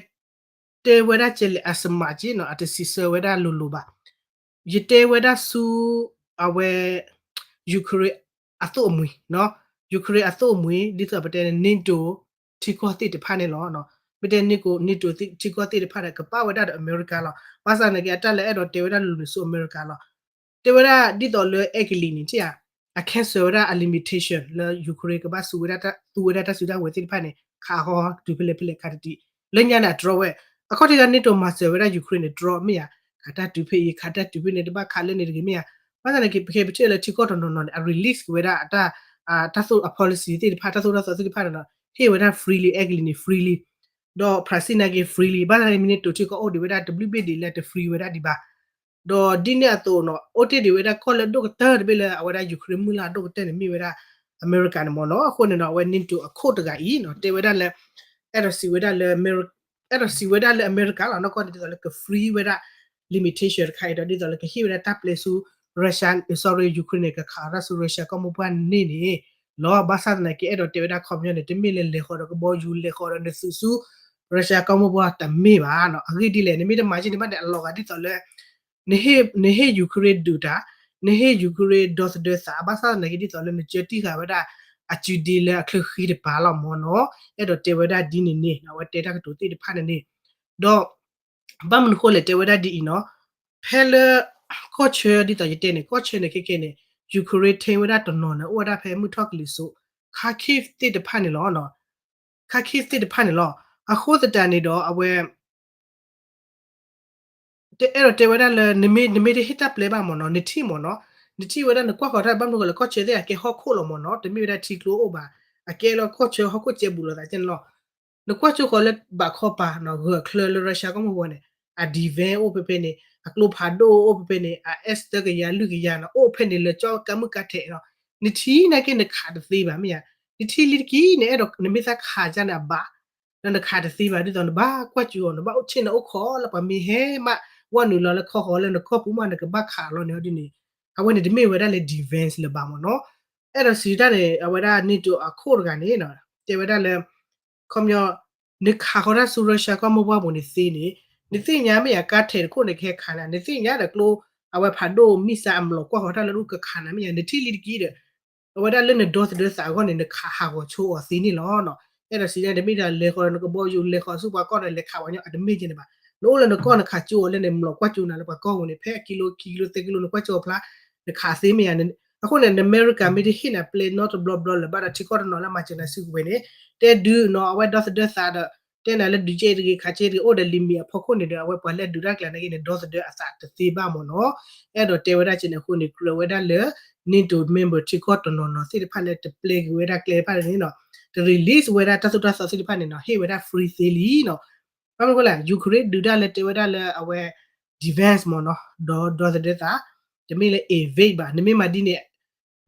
တဲဝဲဒၣ်ကဲလဲၣ် အစမးက့နီၤ အတစံးဆၢဝဲဒၣ်လိၤလိၤဘၣ်. ယတဲဝဲဒၣ်ဆူ အဝဲ Ukraine အသိၣ်အမှံၤနီၤ Ukraine အသိၣ်အမှံၤ ဒ်သိးပတဲန့ၣ် NATO ထံကီၢ်သ့ၣ်တဖၣ်န့ၣ်လီၤ. မ့ၢ်တဲ NATO ထံကီၢ်သ့ၣ်တဖၣ်န့ၣ် ကပာ်ဝဲဒၣ်ဒီးအမဲရကၤလီၤ. ဘၣ်ဆၣ်သနာ်က့ အတၢ်လၢအဲၣ်ဒိးတဲဝဲဒၣ်လိၤလိၤန့ၣ်ဆူအမဲရကၤလီၤ. တဲဝဲဒၣ်ဒ်သိးလၢအဲကလံးန့ၣ် ထံၣ်ဧါ အ cancel ဝဲဒၣ်အ limitation လၢ Ukraine ကဘၣ်သူဝဲဒၣ် သူဝဲဒၣ်တၢ်စုတၢ်ကဝဲၤသ့ၣ်တဖၣ်န့ၣ် ခးဃီတုၤဖဲလဲၣ်ဖဲလဲၣ်ခးတံၢ်တံၢ် လၢညါန့ၣ် အတြီဝဲ အခီၣ်ထံးခါ NATO မၤစၢၤဝဲဒၣ် Ukraine န့ၣ် တြီမ့ၢ်ဧါ ခးတၢ်တုၤဖဲအံၤ ခးတၢ်တုၤဖဲန့ၣ် တဘၣ်ခးလၢန့ၣ်တဂ့ၤမ့ၢ်ဧါ. ဘၣ်ဆၣ်သနာ်က့ ပခဲပထံၣ်လၢထံကီၢ်တနီၤနီၤန့ၣ် အ release က့ၤဝဲဒၣ်အတၢ် တၢ်သိၣ်အ policy သ့ၣ်တဖၣ် တၢ်သိၣ်တၢ်သီသ့ၣ်တဖၣ်န့ၣ်ဒီး ဟ့ၣ်ဝဲဒၣ် freely အဲကလံးန့ၣ် freely ဒီး Brazil နာ်က့ freely ဘၣ်ဆၣ်သနာ်က့ NATO ထံကီၢ်အိၣ်ဒံးဝဲဒၣ်တဘျုးဘ့ၣ်ဒံးလၢတ free ဝဲဒၣ်ဒံးဘၣ် ဒီးဒ်န့ၣ်အသိးနီၤ အိၣ်တ့ၢ်ဒံးဝဲဒၣ်ကီၢ်လၢအဒိၣ်ကတၢၢ်တဘ့ၣ်လၢအဝဲဒၣ် Ukraine မုၢ်လၢ်အဒိၣ်ကတၢၢ်န့ၣ်မ့ၢ်ဝဲဒၣ် အမဲရကၤန့ၣ်မ့ၢ်နီၤ. အဃိန့ၣ်ဒီး အဝဲ NATO အခိၣ်တဂၤအံၤနီၤ တဲဝဲဒၣ်လၢ အဲၣ်ဒိးစံးဝဲဒၣ်လၢ အဲၣ်ဒိးစံးဝဲဒၣ်လၢအမဲရကၤလီၤ နီၢ်ကီၢ်န့ၣ် ဒ်သိးလၢက free ဝဲဒၣ် limitation တခါအံၤဒီး ဒ်သိးလၢကဟ့ၣ်ဝဲဒၣ်တၢ်ပျဲဆူ Russia sorry Ukraine န့ၣ် ကခးအီၤတၢ်ဆူ Russia ကီၢ်မိၢ်ပှၢ်န့ၣ်န့ၣ်လီၤ. ဘၣ်ဆၣ်သနာ်က့ အဲၣ်ဒိးတဲဝဲဒၣ်ခီပညီန့ၣ် တမ့ၢ်လၢလဲၤဃီၤဒီးကဘီယူၤ လဲၤဃီၤဒီးနသုးဆူ Russia ကီၢ်မိၢ်ပှၢ်တမ့ၢ်ဘၣ်နီၤ. အဂ့ၢ်ဒ်လဲၣ် နမ့ၢ်တမၤက့န့ၣ်ဘၣ်န့ၣ် အလီၤဂာ်ဒ်သိးလၢ နဟ့ၣ် နဟ့ၣ် Ukraine ဒုးတၢ် နဟ့ၣ် Ukraine ဒီသဒၢသး ဘၣ်ဆၣ်သနာ်က့ ဒ်သိးလၢနကၢတံၢ်ဃာ်ဝဲဒၣ် အစုဒ့လၢအချၢဃံတပၤလီၤမ့ၢ်နီၤ. အဲၣ်ဒိးတဲဝဲဒၣ်ဒ်န့ၣ်န့ၣ် အဝဲတဲတၢ်ကတိၤသ့ၣ်တဖၣ်န့ၣ်န့ၣ် ဒီး ဘၣ်မနုၤဃိလဲၣ်တဲဝဲဒၣ်ဒ်အံၤနီၤ, ဖဲလၢ ကီၢ်ဆၢဒ်သိးယတဲန့ၣ် ကီၢ်ဆၢန့ၣ်ခဲကဲန့ၣ် Ukraine ထ့ဝဲဒၣ်တနီၤန့ၣ် အိၣ်ဝဲဒၣ်ဖဲမုၢ်ထီၣ်ကလံၤစိး Kharkiv သ့ၣ်တဖၣ်န့ၣ်လီၤ. Kharkiv သ့ၣ်တဖၣ်န့ၣ်လီၤ. အဃိသတးန့ၣ်ဒီး အဝဲ တအဲၣ်ဒိးတဲဝဲဒၣ်လၢ နမ့ၢ် နမ့ၢ်တဟ့ၣ်တၢ်ပျဲဘၣ်မ့ၢ်နီၤ နထံၣ်မ့ၢ်နီၤ, နထံၣ်ဝဲဒၣ်နကွၢ်ဃီၤတၢ်ဘၣ်မနုၤဃိလဲၣ် ကီၢ်ဆၢသ့ၣ်အကဲဟီၣ်ခိၣ်လီၤမ့ၢ်နီၤ တမ့ၢ်ဝဲဒၣ်ထံကျိအိၣ်ဘၣ်, အကဲလၢကီၢ်ဆၢဟီၣ်ခိၣ်ကဲဘူးလိာ်သးကဲန့ၣ်လီၤ. နကွၢ်ကၠိဃီၤလၢဘးခီပၤနီၤ ဂၢၢ်ချၢလၢ Russia ကီၢ်မိၢ်ပှၢ်န့ၣ် အ defense အိၣ်ဖဲဖဲန့ၣ် အကျိဖးဒိၣ်အိၣ်ဖဲဖဲန့ၣ် အ S သၢကယၤလွံၢ်ကယၤနီၤ အိၣ်ဖဲန့ၣ်လၢကၠီကါမုၢ်ကါထဲးနီၤ, နထံၣ်နာ်က့နခးတသ့ဘၣ်မ့ၢ်ဧါ, နထံၣ်လံတက့ၢ် နအဲၣ်ဒိး နမ့ၢ်သးခးကၢ်န့ၣ်အဘၣ် ဒီးနခးတသ့ဘၣ် ဒ်သိးနဘၣ်ကွၢ်ကၠိအီၤ နဘၣ်အိၣ်ဆ့ၣ်နီၤအိၣ်ခိးလၢပှၤမ့ၢ်ဟဲမး ဝဲနုာ်လီၤလၢခီဃီၤလၢနကီၢ်ပူၤမး နကဘၣ်ခးအီၤလီၤန့ၣ်ဒ်န့ၣ်, အဝဲန့ၣ်တမ့ၢ်ဝဲဒၣ်လၢ defense လၢၤဘၣ်မ့ၢ်နီၤ. အဲၣ်ဒိးစံးတၢ်န့ၣ် အဝဲဒၣ် NATO အခိၣ်တဂၤန့ၣ် တဲဝဲဒၣ်လၢ ခီပညီ နခးဃီၤတၢ်ဆူ Russia ကီၢ်မိၢ်ပှၢ်ပူၤန့ၣ်သ့န့ၣ် နသ့ၣ်ညါမ့ၢ်ဧါ ကါထဲးတခိၣ်န့ၣ်ကဟဲခးနၤ နသ့ၣ်ညါဒီးကျိ အဝဲဖးဒိၣ် missile အမျိာ်ကွၢ်ဃီၤတၢ်လၢဒူၣ်ကခးနၤမ့ၢ်ဧါ နထံၣ်လံတက့ၢ်ဒီး အဝဲဒၣ်လၢနဒီသဒၢသးအဂီၢ်န့ၣ် နခးဟးဂီၤဆိအီၤသ့န့ၣ်လီၤ. အဲၣ်ဒိးစံးတၢ် တမ့ၢ်ဒၣ်လဲၤဃီၤဒီးနကဘီယူၤ လဲၤဃီၤဆူပှၤကီၢ်ဒီးလဲၤခးပှၤကညီ အတမ့ၢ်ကဲန့ၣ်ဘၣ်. နအိၣ်လၢနကီၢ်နခးကၠိအီၤလၢန့ၣ် မျိာ်ကွၢ်ကၠိနၤလၢပှၤကီၢ်ပူၤန့ၣ် ဖဲအကံလိ ခံကံလိ သၢကံလိ နကွၢ်ကၠိအီၤဖျါ နခးသ့မ့ၢ်ဧါ. အဃိန့ၣ် နမဲရကၤမ့ၢ်တဟ့ၣ်နၤပျဲနီတဘျီဘျီလၢၤဘၣ်ဒီး ထံကီၢ်တနီၤလၢမၤစၢၤနၤစုကဝဲၤန့ၣ် တဲဒုးနီၤ အဝဲဒီသဒၢသးဒီး တဲနၤလၢဒုးကဲတဂ့ၤ ခးကဲတဂ့ၤ အိၣ်ဒီး limit အဖီခိၣ်န့ၣ်ဒီး အဝဲပှၤလၢအဒုးတၢ်ကျါနာ်က့န့ၣ် ဒီသဒၢအသးတသ့ဘၣ်မ့ၢ်နီၤ. အဲၣ်ဒိးတဲဝဲဒၣ်ကဲန့ၣ်အဃိန့ၣ် ကြၢးဝဲဒၣ်လၢ NATO member ထံကီၢ်တနီၤနီၤသ့ၣ်တဖၣ်လၢတပျဲက့ၤဝဲဒၣ်ကျဲတဖၣ်န့ၣ်နီၤ တ release ဝဲဒၣ်တၢ်သိၣ်တၢ်သီသ့ၣ်တဖၣ်န့ၣ်နီၤ ဟ့ၣ်ဝဲဒၣ် free သ့လံနီၤ. ဘၣ်မနုၤအဃိလဲၣ် Ukraine ဒုးတၢ်လၢတဲဝဲဒၣ်လၢအဝဲ defense မ့ၢ်နီၤ ဒီးဒီသဒၢသး တမ့ၢ်လၢ invade ဘၣ် နမ့ၢ်မၤဒ်န့ၣ်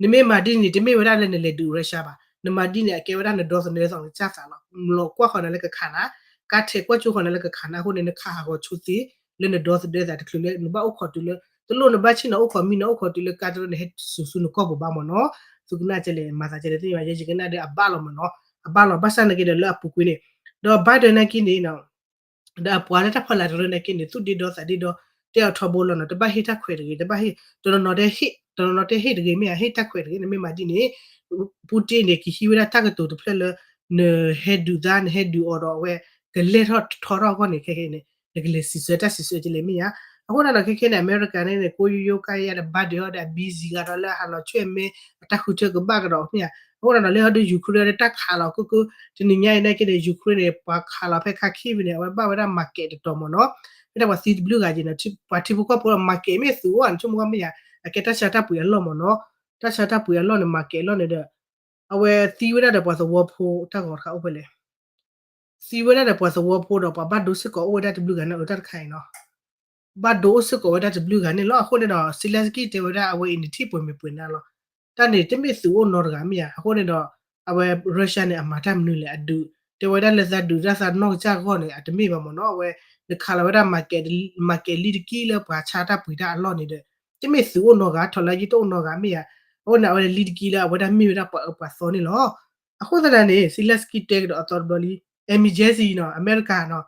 နမ့ၢ်မၤဒ်န့ၣ် တမ့ၢ်ဝဲဒၣ်လၢနလဲၤဒုး Russia ဘၣ် နမၤဒ်န့ၣ် အကဲဝဲဒၣ်နဒီသဒၢသီနကစၢ်သးလီၤ လီၤကွၢ်ဃီၤနၤလၢကခးနၤ ကါထဲးကွၢ်ကၠိဃီၤနၤလၢကခးနၤအဃိန့ၣ် နခးဟးဂီၤဆိသ့ လၢနဒီသဒၢသးတချုးလၢ နဘၣ်အိၣ်ခိးတုၤလၢ တလိၣ်နဘၣ်ဆ့ၣ်နီၤအိၣ်ခိးမံနီၤအိၣ်ခိးတုၤလၢကါတရၢနဟဲစူၤဆူနကီၢ်ပူၤဘၣ်မ့ၢ်နီၤ. သုကနၣ်ကဲလဲၣ် မၤသးကဲလဲၣ် သ့ၣ်ညါယဲယကနၣ်ဒီးအဘၣ်လီၤမ့ၢ်နီၤ အဘၣ်လီၤ ဘၣ်ဆၣ်နာ်က့ဒီးလၢအပူၤကွံာ်န့ၣ် ဒီး Biden နာ်က့န့ၣ် ဒီးအပှၤလၢတၢ်ဖီလာ်တရၢနာ်က့န့ၣ် သူၣ်ဒ့ဒီသးဒ့ဒီ တဲအီၤထီဘိလီၤနီၤ တဘၣ်ဟ့ၣ်တၢ်ခွဲးတဂ့ၤ တဘၣ်ဟ့ၣ် တနီၤနီၤတဲဟ့ၣ် တနီၤနီၤတဲဟ့ၣ်တဂ့ၤ မ့ၢ်ဧါ ဟ့ၣ်တၢ်ခွဲးတဂ့ၤ နမ့ၢ်မၤဒ်န့ၣ် Putin န့ၣ် ကဟံးဝဲဒၣ်တၢ်ကတိၤတဖျၢၣ်လၢ နဟဲဒုးသး နဟဲဒုးအီၤဒီးအဝဲ ကလဲၢ်ထီၣ်ထီထီၣ်အဂီၢ်န့ၣ် ခဲခဲန့ၣ် နကလဲၤစံးဆၢတၢ်စံးဆၢကလဲၣ်မ့ၢ်ဧါ. အဃိန့ၣ်ဒီးခဲခဲန့ၣ် အမဲရကၤန့ၣ်န့ၣ် ကိးယိယိကါယါဒီး Biden အီၤဒီးအ busy ဂၤဒီးလၢအဟးလီၤဆွဲၣ်မဲ အတၢ်ဃုထၢကဘၣ်ကဒီးမ့ၢ်ဧါ. အဃိန့ၣ်ဒီးလၢဟီဒု Ukraine ဒီးတၢ်ခးလီၤကိၢ်ကိၢ် တနံၤညါအံၤနာ်က့န့ၣ် Ukraine န့ၣ် ပှၤခးလီၤဖဲခါခံဝံၤန့ၣ် အဝဲဘၣ်ဝဲဒၣ် market တတီၤမ့ၢ်နီၤ ဖဲဒၣ်ပှၤသံတဘျုးဂၤက့ၤနီၤ ပှၤထံဖိကီၢ်ဖိလီၤ market မ့ၢ်သုးအိၣ်ဧါ နဆိကမိၣ်မ့ၢ်ဧါ အကဲတၢ်ဆါတၢ်ပှ့ၤအလီၢ်မ့ၢ်နီၤ တၢ်ဆါတၢ်ပှ့ၤအလီၢ်န့ၣ် market အလီၢ်န့ၣ်ဒီး အဝဲသံဝဲဒၣ်ဒီးပှၤသဝီဖိ တၢ်ဂီၤတခါအိၣ်ဖဲလဲၣ် သံဝဲဒၣ်ဒီးပှၤသဝီဖိဒီးပှၤဘၣ်ဒိစ့ၢ်ကီးအိၣ်ဝဲဒၣ်တဘျုးဂၤန့ၣ် အတၢ်တခါအံၤနီၤ ဘၣ်ဒိအိၣ်စ့ၢ်ကီးဝဲဒၣ်တဘျုးဂၤန့ၣ်လီၤ. အဃိန့ၣ်ဒီး Zelenskyy တဲဝဲဒၣ်အဝဲအံၤန့ၣ် ထံၣ်ပှဲၤမ့ၢ်ပှဲၤနၤလီၤ. တၢ်န့ၣ်တမ့ၢ်သုးအိၣ်နီတဂၤမ့ၢ်ဧါ. အဃိန့ၣ်ဒီး အဝဲ Russia န့ၣ် အမၤတၢ်မနုၤလဲၣ် အဒုး တဲဝဲဒၣ်လၢသးဒုးတၢ်သးနီၢ်ကစၢ်အဂီၢ်န့ၣ် အတမ့ၢ်ဘၣ်မ့ၢ်နီၤ အဝဲ နခးလီၤဝဲဒၣ် market လံတကံလၢပှၤဆါတၢ်ပှ့ၤတၢ်အလီၢ်န့ၣ်ဒီး တမ့ၢ်သုးအိၣ်နီတဂၤ ထီၣ်လၢယတအိၣ်နီတဂၤမ့ၢ်ဧါ. အဃိန့ၣ် အဝဲလံတကံလၢအဝဲဒၣ်မ့ၢ်ဝဲဒၣ်ပှၤအၢပှၤသီန့ၣ်လီၤ. အဃိသတးန့ၣ် Zelenskyy တဲကဒီးအသီတဘျီလံ emergency နီၤ အမဲရကၤနီၤ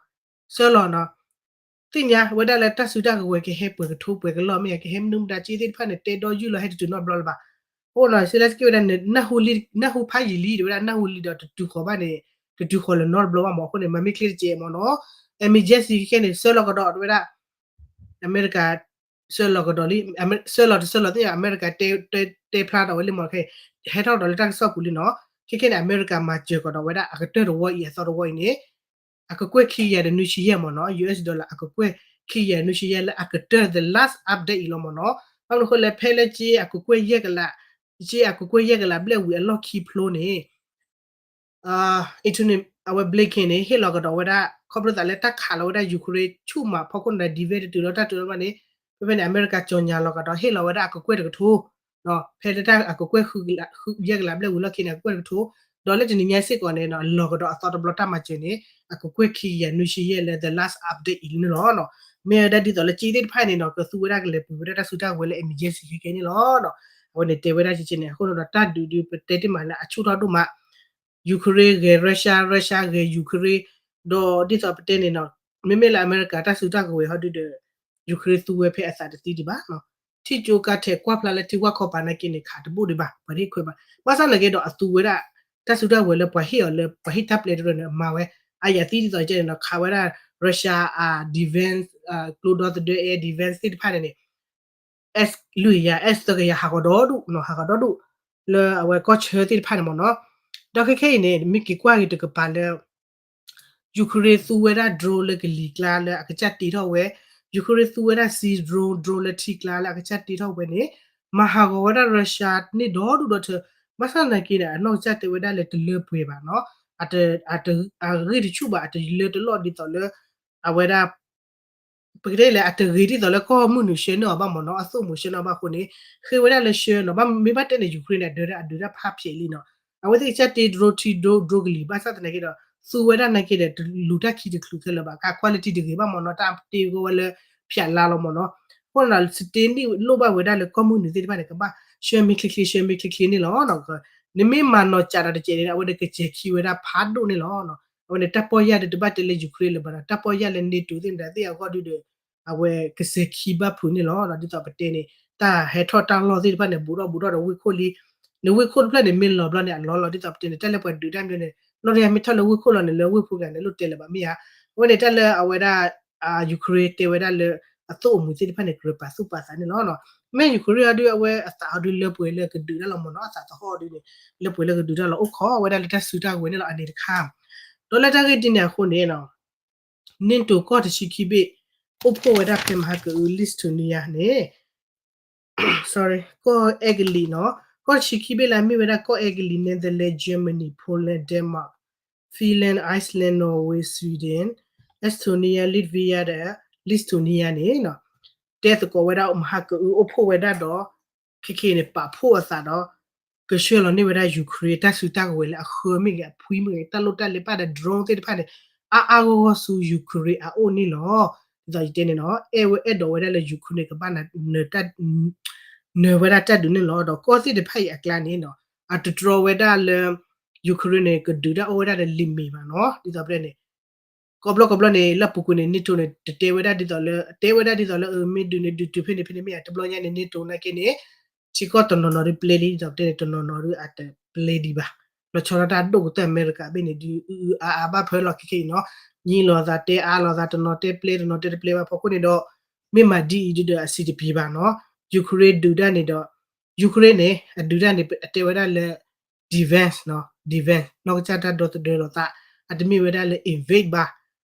ဆှၢလီၤနီၤ သ့ၣ်ညါဝဲဒၣ်လၢတၢ်စုတၢ်ကဝဲၤကဟဲပှဲၤကထိပှဲၤကလီၢ်မ့ၢ်ဧါ ကဟဲမနုၤမတၤက့သ့ၣ်တဖၣ်န့ၣ် တဲဒီယုၢ်လီၤဟဲတတုၤနီတဘျီလၢၤဘၣ်. အဃိနီၤ Zelenskyy ဝဲဒၣ်န့ၣ် နၢ်ဟူဖးယံာ်လံ တဲဝဲဒၣ်နၢ်ဟူလံဒီးတတုၤဃီၤဘၣ်န့ၣ် တတုၤဃီၤလၢၤနီတဘျီဘၣ်မ့ၢ် အဃိန့ၣ် မၤမ့ၢ်ချ့တကဲးမ့ၢ်နီၤ emergency ခဲခဲန့ၣ် ဆှၢလီၤကဒီးတဲဝဲဒၣ် အမဲရကၤ ဆှၢလီၤကဒီးလံ ဆှၢလီၤတဆှၢလီၤသ့ၣ်ညါ အမဲရကၤ တဲဖျါဒီးဝဲလံမ့ၢ် ဟဲထီၣ်ကဒီးလၢတၢ်ကစီၣ်ပူၤလံနီၤ ခဲခဲန့ၣ် အမဲရကၤမၤစၢၤကဒီးဝဲဒၣ်အကတၢၢ်တဝီအံၤအသီတဝီအံၤန့ၣ် အကကွဲၢ်ခံကယၤဒီးနွံဆံယဲၢ်မ့ၢ်နီၤ US dollar အကကွဲၢ်ခံကယၤနွံဆံယဲၢ်လၢအကတၢၢ် the last update အံၤလီၤမ့ၢ်နီၤ ဘၣ်မနုၤအဃိလဲၣ် ဖဲလၢက့အကကွဲၢ်ယဲၢ်ကလး က့အကကွဲၢ်ယဲၢ်ကလးဘျဲၣ်ဝံၤအလီၢ်ခံဖျိန့ၣ် Antony အဝဲ Blinken န့ၣ် ဟ့ၣ်လီၤကဒီးဝဲဒၣ် ခီဖျိသးလၢတၢ်ခးလီၤဝဲဒၣ် Ukraine ဆူၣ်မးဖီခိၣ်န့ၣ်ဒီး divert တတုၤလီၤတၢ်တုၤလီၤမးန့ၣ် ဖဲဖဲန့ၣ် အမဲရကၤ ကြေညာ လီၤကဒီး ဟ့ၣ်လီၤဝဲဒၣ်အကကွဲၢ်တကထိ ဖဲလၢတၢ်အကကွဲၢ်ယဲၢ်ကလးဘျဲၣ်ဝံၤလီၢ်ခံန့ၣ် အကကွဲၢ်တကထိ ဒီးလၢတနံၤညါစ့ၢ်ကီးန့ၣ် လီၤကဒီးအသီတဘျီတၢ်မၤစၢၤန့ၣ် အကကွဲၢ်ခံကယၤနွံဆံယဲၢ်လၢ the last update အံၤန့ၣ်လီၤ. မ့ၢ်ဝဲဒၣ်ဒ်သိးလၢက့သ့ၣ်တဖၣ်န့ၣ်နီၤ ကသူဝဲဒၣ်ကလဲၤပှ့ၤဝဲဒၣ်တၢ်စုတၢ်ကဝဲၤလၢ emergency ခဲခဲန့ၣ်လီၤ. အဝဲန့ၣ်တဲဝဲဒၣ်ကဲန့ၣ် အဃိန့ၣ်ဒီးတၢ်ဒုးဒုးပတဲတ့ၢ်မးလၢအဆူၣ်ထီၣ်ဒိၣ်မး Ukraine ဂဲၤ Russia, Russia ဂဲၤ Ukraine ဒီးဒ်သိးပတဲန့ၣ်နီၤ မ့မ့ၢ်လၢအမဲရကၤတၢ်စုတၢ်ကဝဲၤဟီဒုဒီး Ukraine သူဝဲဖဲအသးတသံဒံးဘၣ်နီၤ ထံၣ်ကၠိကါထဲးကွၢ်ဖျါလၢထံဝၣ်ခီပၤနာ်က့န့ၣ် ခးတဘိၣ်ဒံးဘၣ် ပှၤတဟ့ၣ်ခွဲးဘၣ် ဘၣ်ဆၣ်နာ်က့ဒီးအသူဝဲဒၣ် တၢ်စုတၢ်ကဝဲၤလၢပှၤဟ့ၣ်အီၤလၢပှၤဟ့ၣ်တၢ်ပျဲတရၢန့ၣ် အမၤဝဲ အယၤသံဒ်သိးကဲန့ၣ်နီၤ ခးဝဲဒၣ် Russia အ defense ကျိဒီသဒၢ air defense သ့ၣ်တဖၣ်န့ၣ်န့ၣ် S လွံၢ်ကယၤ S သၢကယၤ ဟးဂီၤဒီဒူၣ်နီၤ ဟးဂီၤဒီဒူၣ် လၢအဝဲကီၢ်ဆၢသ့ၣ်တဖၣ်န့ၣ်မ့ၢ်နီၤ ဒီးခဲခဲအံၤန့ၣ် မ့ၢ်က့ၤကွၢ်က့ၤတကပၤလၢ Ukraine သူဝဲဒၣ် drone လၢကလံၤကျါလၢအကစၢ်တ့ထီၣ်ဝဲ Ukraine သူဝဲဒၣ် sea drone drone လၢထံကျါလၢအကစၢ်တ့ထီၣ်ဝဲန့ၣ် မၤဟးဂီၤဝဲဒၣ် Russia န့ၣ်ဒီဒူၣ်ဒီထၢ ဘၣ်ဆၣ်သနာ်က့န့ၣ် အနီၢ်ကစၢ်တဲဝဲဒၣ်လၢတလၢပှဲၤဘၣ်နီၤ အဂ့ၢ်တဆူၣ်ဘၣ် အတလၢတလီၢ်ဒ်သိးလၢ အဝဲဒၣ် ပကတဲလဲၣ် အတဂ့ၤဒ်သိးလၢကီၢ်မုၢ်နုာ်ဆှၢန့ၢ်အီၤဘၣ်မ့ၢ်နီၤ အသိၣ်မူဆှၢန့ၢ်အီၤဘၣ်အဃိန့ၣ် ဃ့ဝဲဒၣ်လၢဆှၢနီၤ ဘၣ်မ့ၢ်ဘၣ်တဲန့ၣ် Ukraine န့ၣ် အဒုးတၢ်အဒုးတၢ်ဖးဖျဲးလံနီၤ အဝဲသ့ၣ်ကစၢ်တ့ drone ထံ drone drone ကလံၤ ဘၣ်ဆၣ်သနာ်က့ဒီး သူဝဲဒၣ်နာ်က့ဒီး တလူၤတၢ်ခံတချုးခဲလၢာ်ဘၣ် က quality တဂ့ၤဘၣ်မ့ၢ်နီၤ တၢ်တ့ကီဝဲလၢ ဖၠးလါလီၤမ့ၢ်နီၤ အဃိန့ၣ်ဒီး စတ့န့ၣ်လိၣ်ဘၣ်ဝဲဒၣ်လၢကီၢ်မုၢ်နုာ်သ့ၣ်တဖၣ်န့ၣ် ကဘၣ်ဆှၢမ့ၢ်ချ့ချ့ ဆှၢမ့ၢ်ချ့ချ့န့ၣ်လီၤ နမ့ၢ်မၤနီၤကးဒီးတကဲးန့ၣ် အဝဲန့ၣ်ကစဲၤခံဝဲဒၣ်ဖးဒိၣ်န့ၣ်လီၤ အဝဲန့ၣ်တၢ်ပီၢ်ယၢ်ဒီးတဘၣ်တဲလၢ Ukraine လၢၤဘၣ်ဒီး တၢ်ပီၢ်ယၢ်လၢ NATO သ့ၣ်န့ၣ်ဒီးသ့ၣ်အဂီၢ်ဒုဒီး အဝဲကစဲၤခံဘၣ်ဖုးန့ၣ်လီၤ ဒ်သိးပတဲန့ၣ် တၢ်ဟဲထီၣ်တၢ်လီၢ်သ့ၣ်တဖၣ်န့ၣ် ဘူးထီၣ်ဘူးထီၣ်ဒီးဝ့ၢ်ခိၣ်လံ နဝ့ၢ်ခိၣ်တဖျၢၣ်န့ၣ် မ့ၢ်လီၤဘျီန့ၣ် အလီၤလီၤ ဒ်သိးပတဲန့ၣ် တၢ်လၢပှၤဒုးတၢ်မနုၤန့ၣ် နီၢ်တယၢ်မ့ၢ်ထီၣ်လၢဝ့ၢ်ခိၣ်လီၤန့ၣ် လၢဝ့ၢ်ဖိကၤန့ၣ် လိၣ်တဲလၢၤဘၣ်မ့ၢ်ဧါ အဝဲန့ၣ်တၢ်လၢအဝဲဒၣ် Ukraine တဲဝဲဒၣ်လၢ အသိၣ်အမူသ့ၣ်တဖၣ်န့ၣ် ကြၢးပာ်သူၣ်ပာ်သးန့ၣ်လီၤ မ့ၢ် Ukraine အီၤဒု အဝဲအသးအီၤဒုလၢပှဲၤလၢကဒုးတၢ်လီၤမ့ၢ်နီၤ အသးသဟီၣ်အီၤဒုန့ၣ် လၢပှဲၤလၢကဒုးတၢ်လီၤ အိၣ်ခိးဝဲဒၣ်လၢတၢ်စုတၢ်ကဝဲၤန့ၣ်လီၤ အန့ၣ်တခါ ဒီးလၢတၢ်ဂ့ၢ်ဒ်န့ၣ်အဃိန့ၣ် NATO ကီၢ်တဆံခံဘ့ၣ် အိၣ်ဖှိၣ်ဝဲဒၣ်ဖဲမဟါကအု Lithuania န့ၣ် sorry ကီၢ်အဲကလံးနီၤ, ကီၢ်တဆံခံဘ့ၣ်လၢအမ့ၢ်ဝဲဒၣ်ကီၢ်အဲကလံး Netherlands, Germany, Poland, Denmark, Finland, Iceland, Norway, Sweden, Estonia, Latvia ဒီး Lithuania န့ၣ် တဲသကိးဝဲဒၣ်မဟါကအု အိၣ်ဖှိၣ်ဝဲဒၣ်ဒီး ခဲခဲအံၤန့ၣ် ပာ်ဖှိၣ်အသးဒီး ကဆှၢလီၤန့ၢ်ဝဲဒၣ် Ukraine တၢ်စုတၢ်ကဝဲၤလၢအဃၢမ့ၢ်ဂ့ၤ အဖှံမ့ၢ်ဂ့ၤ တၢ်လိၣ်တၢ်လဲၤပာ်ဒီး drone သ့ၣ်တဖၣ်န့ၣ် အါအါဂီၢ်ဂီၢ်ဆူ Ukraine အအိၣ်န့ၣ်လီၤ. ဒ်သိးယတဲန့ၣ်နီၤ အဲၣ်ဝဲအဲၣ်ဒိးဝဲဒၣ်လၢ Ukraine န့ၣ် ကဘၣ်နၢၤဝဲဒၣ်တၢ်ဒုးန့ၣ်လီၤ. ဒီးကီၢ်သ့ၣ်တဖၣ်အံၤအကျါန့ၣ်နီၤ အတတြီဝဲဒၣ်လၢ Ukraine န့ၣ် ကဒုးတၢ်အိၣ်ဝဲဒၣ်ဒီး limit ဘၣ်နီၤ. ဒ်သိးပတဲန့ၣ် ကိးဘျီကိးဘျီန့ၣ် လၢပူၤကွံာ်န့ၣ် NATO န့ၣ် တတဲဝဲဒၣ်ဒ်သိးလၢ တဲဝဲဒၣ်ဒ်သိးလၢ အမ့ၢ်ဒုးန့ၣ် ဒုးတုၤဖဲန့ၣ်ဖဲန့ၣ်မ့ၢ်ဧါ. တဘျီညါန့ၣ် NATO နာ်က့န့ၣ် ထံကီၢ်တနီၤနီၤဒုးပျဲလံ ဒ်သိးပတဲန့ၣ် တနီၤနီၤဒုးအတပျဲဒံးဘၣ်. လီၤဆီဒၣ်တၢ်ဒိၣ်ကတၢၢ်အမဲရကၤဘ့ၣ်န့ၣ် ဒုးအုအုအါအါဘၣ်ဖၢလီၤခဲခဲအံၤနီၤ. ညံလိာ်သးတဲအါလိာ်သး တနီၤတဲပျဲ တနီၤတဲတပျဲဘၣ် ဖီခိၣ်န့ၣ်ဒီး မ့ၢ်မၤဒ်အံၤဒုးဒီးအဆံးတပျံၤဘၣ်နီၤ. Ukraine ဒုးတၢ်န့ၣ်ဒီး Ukraine န့ၣ် အဒုးတၢ်န့ၣ် အတဲဝဲဒၣ်လၢ defense နီၤ defense နီၢ်ကစၢ်တၢ်ဒီသဒၢလိာ်သး အတမ့ၢ်ဝဲဒၣ်လၢ invade ဘၣ်.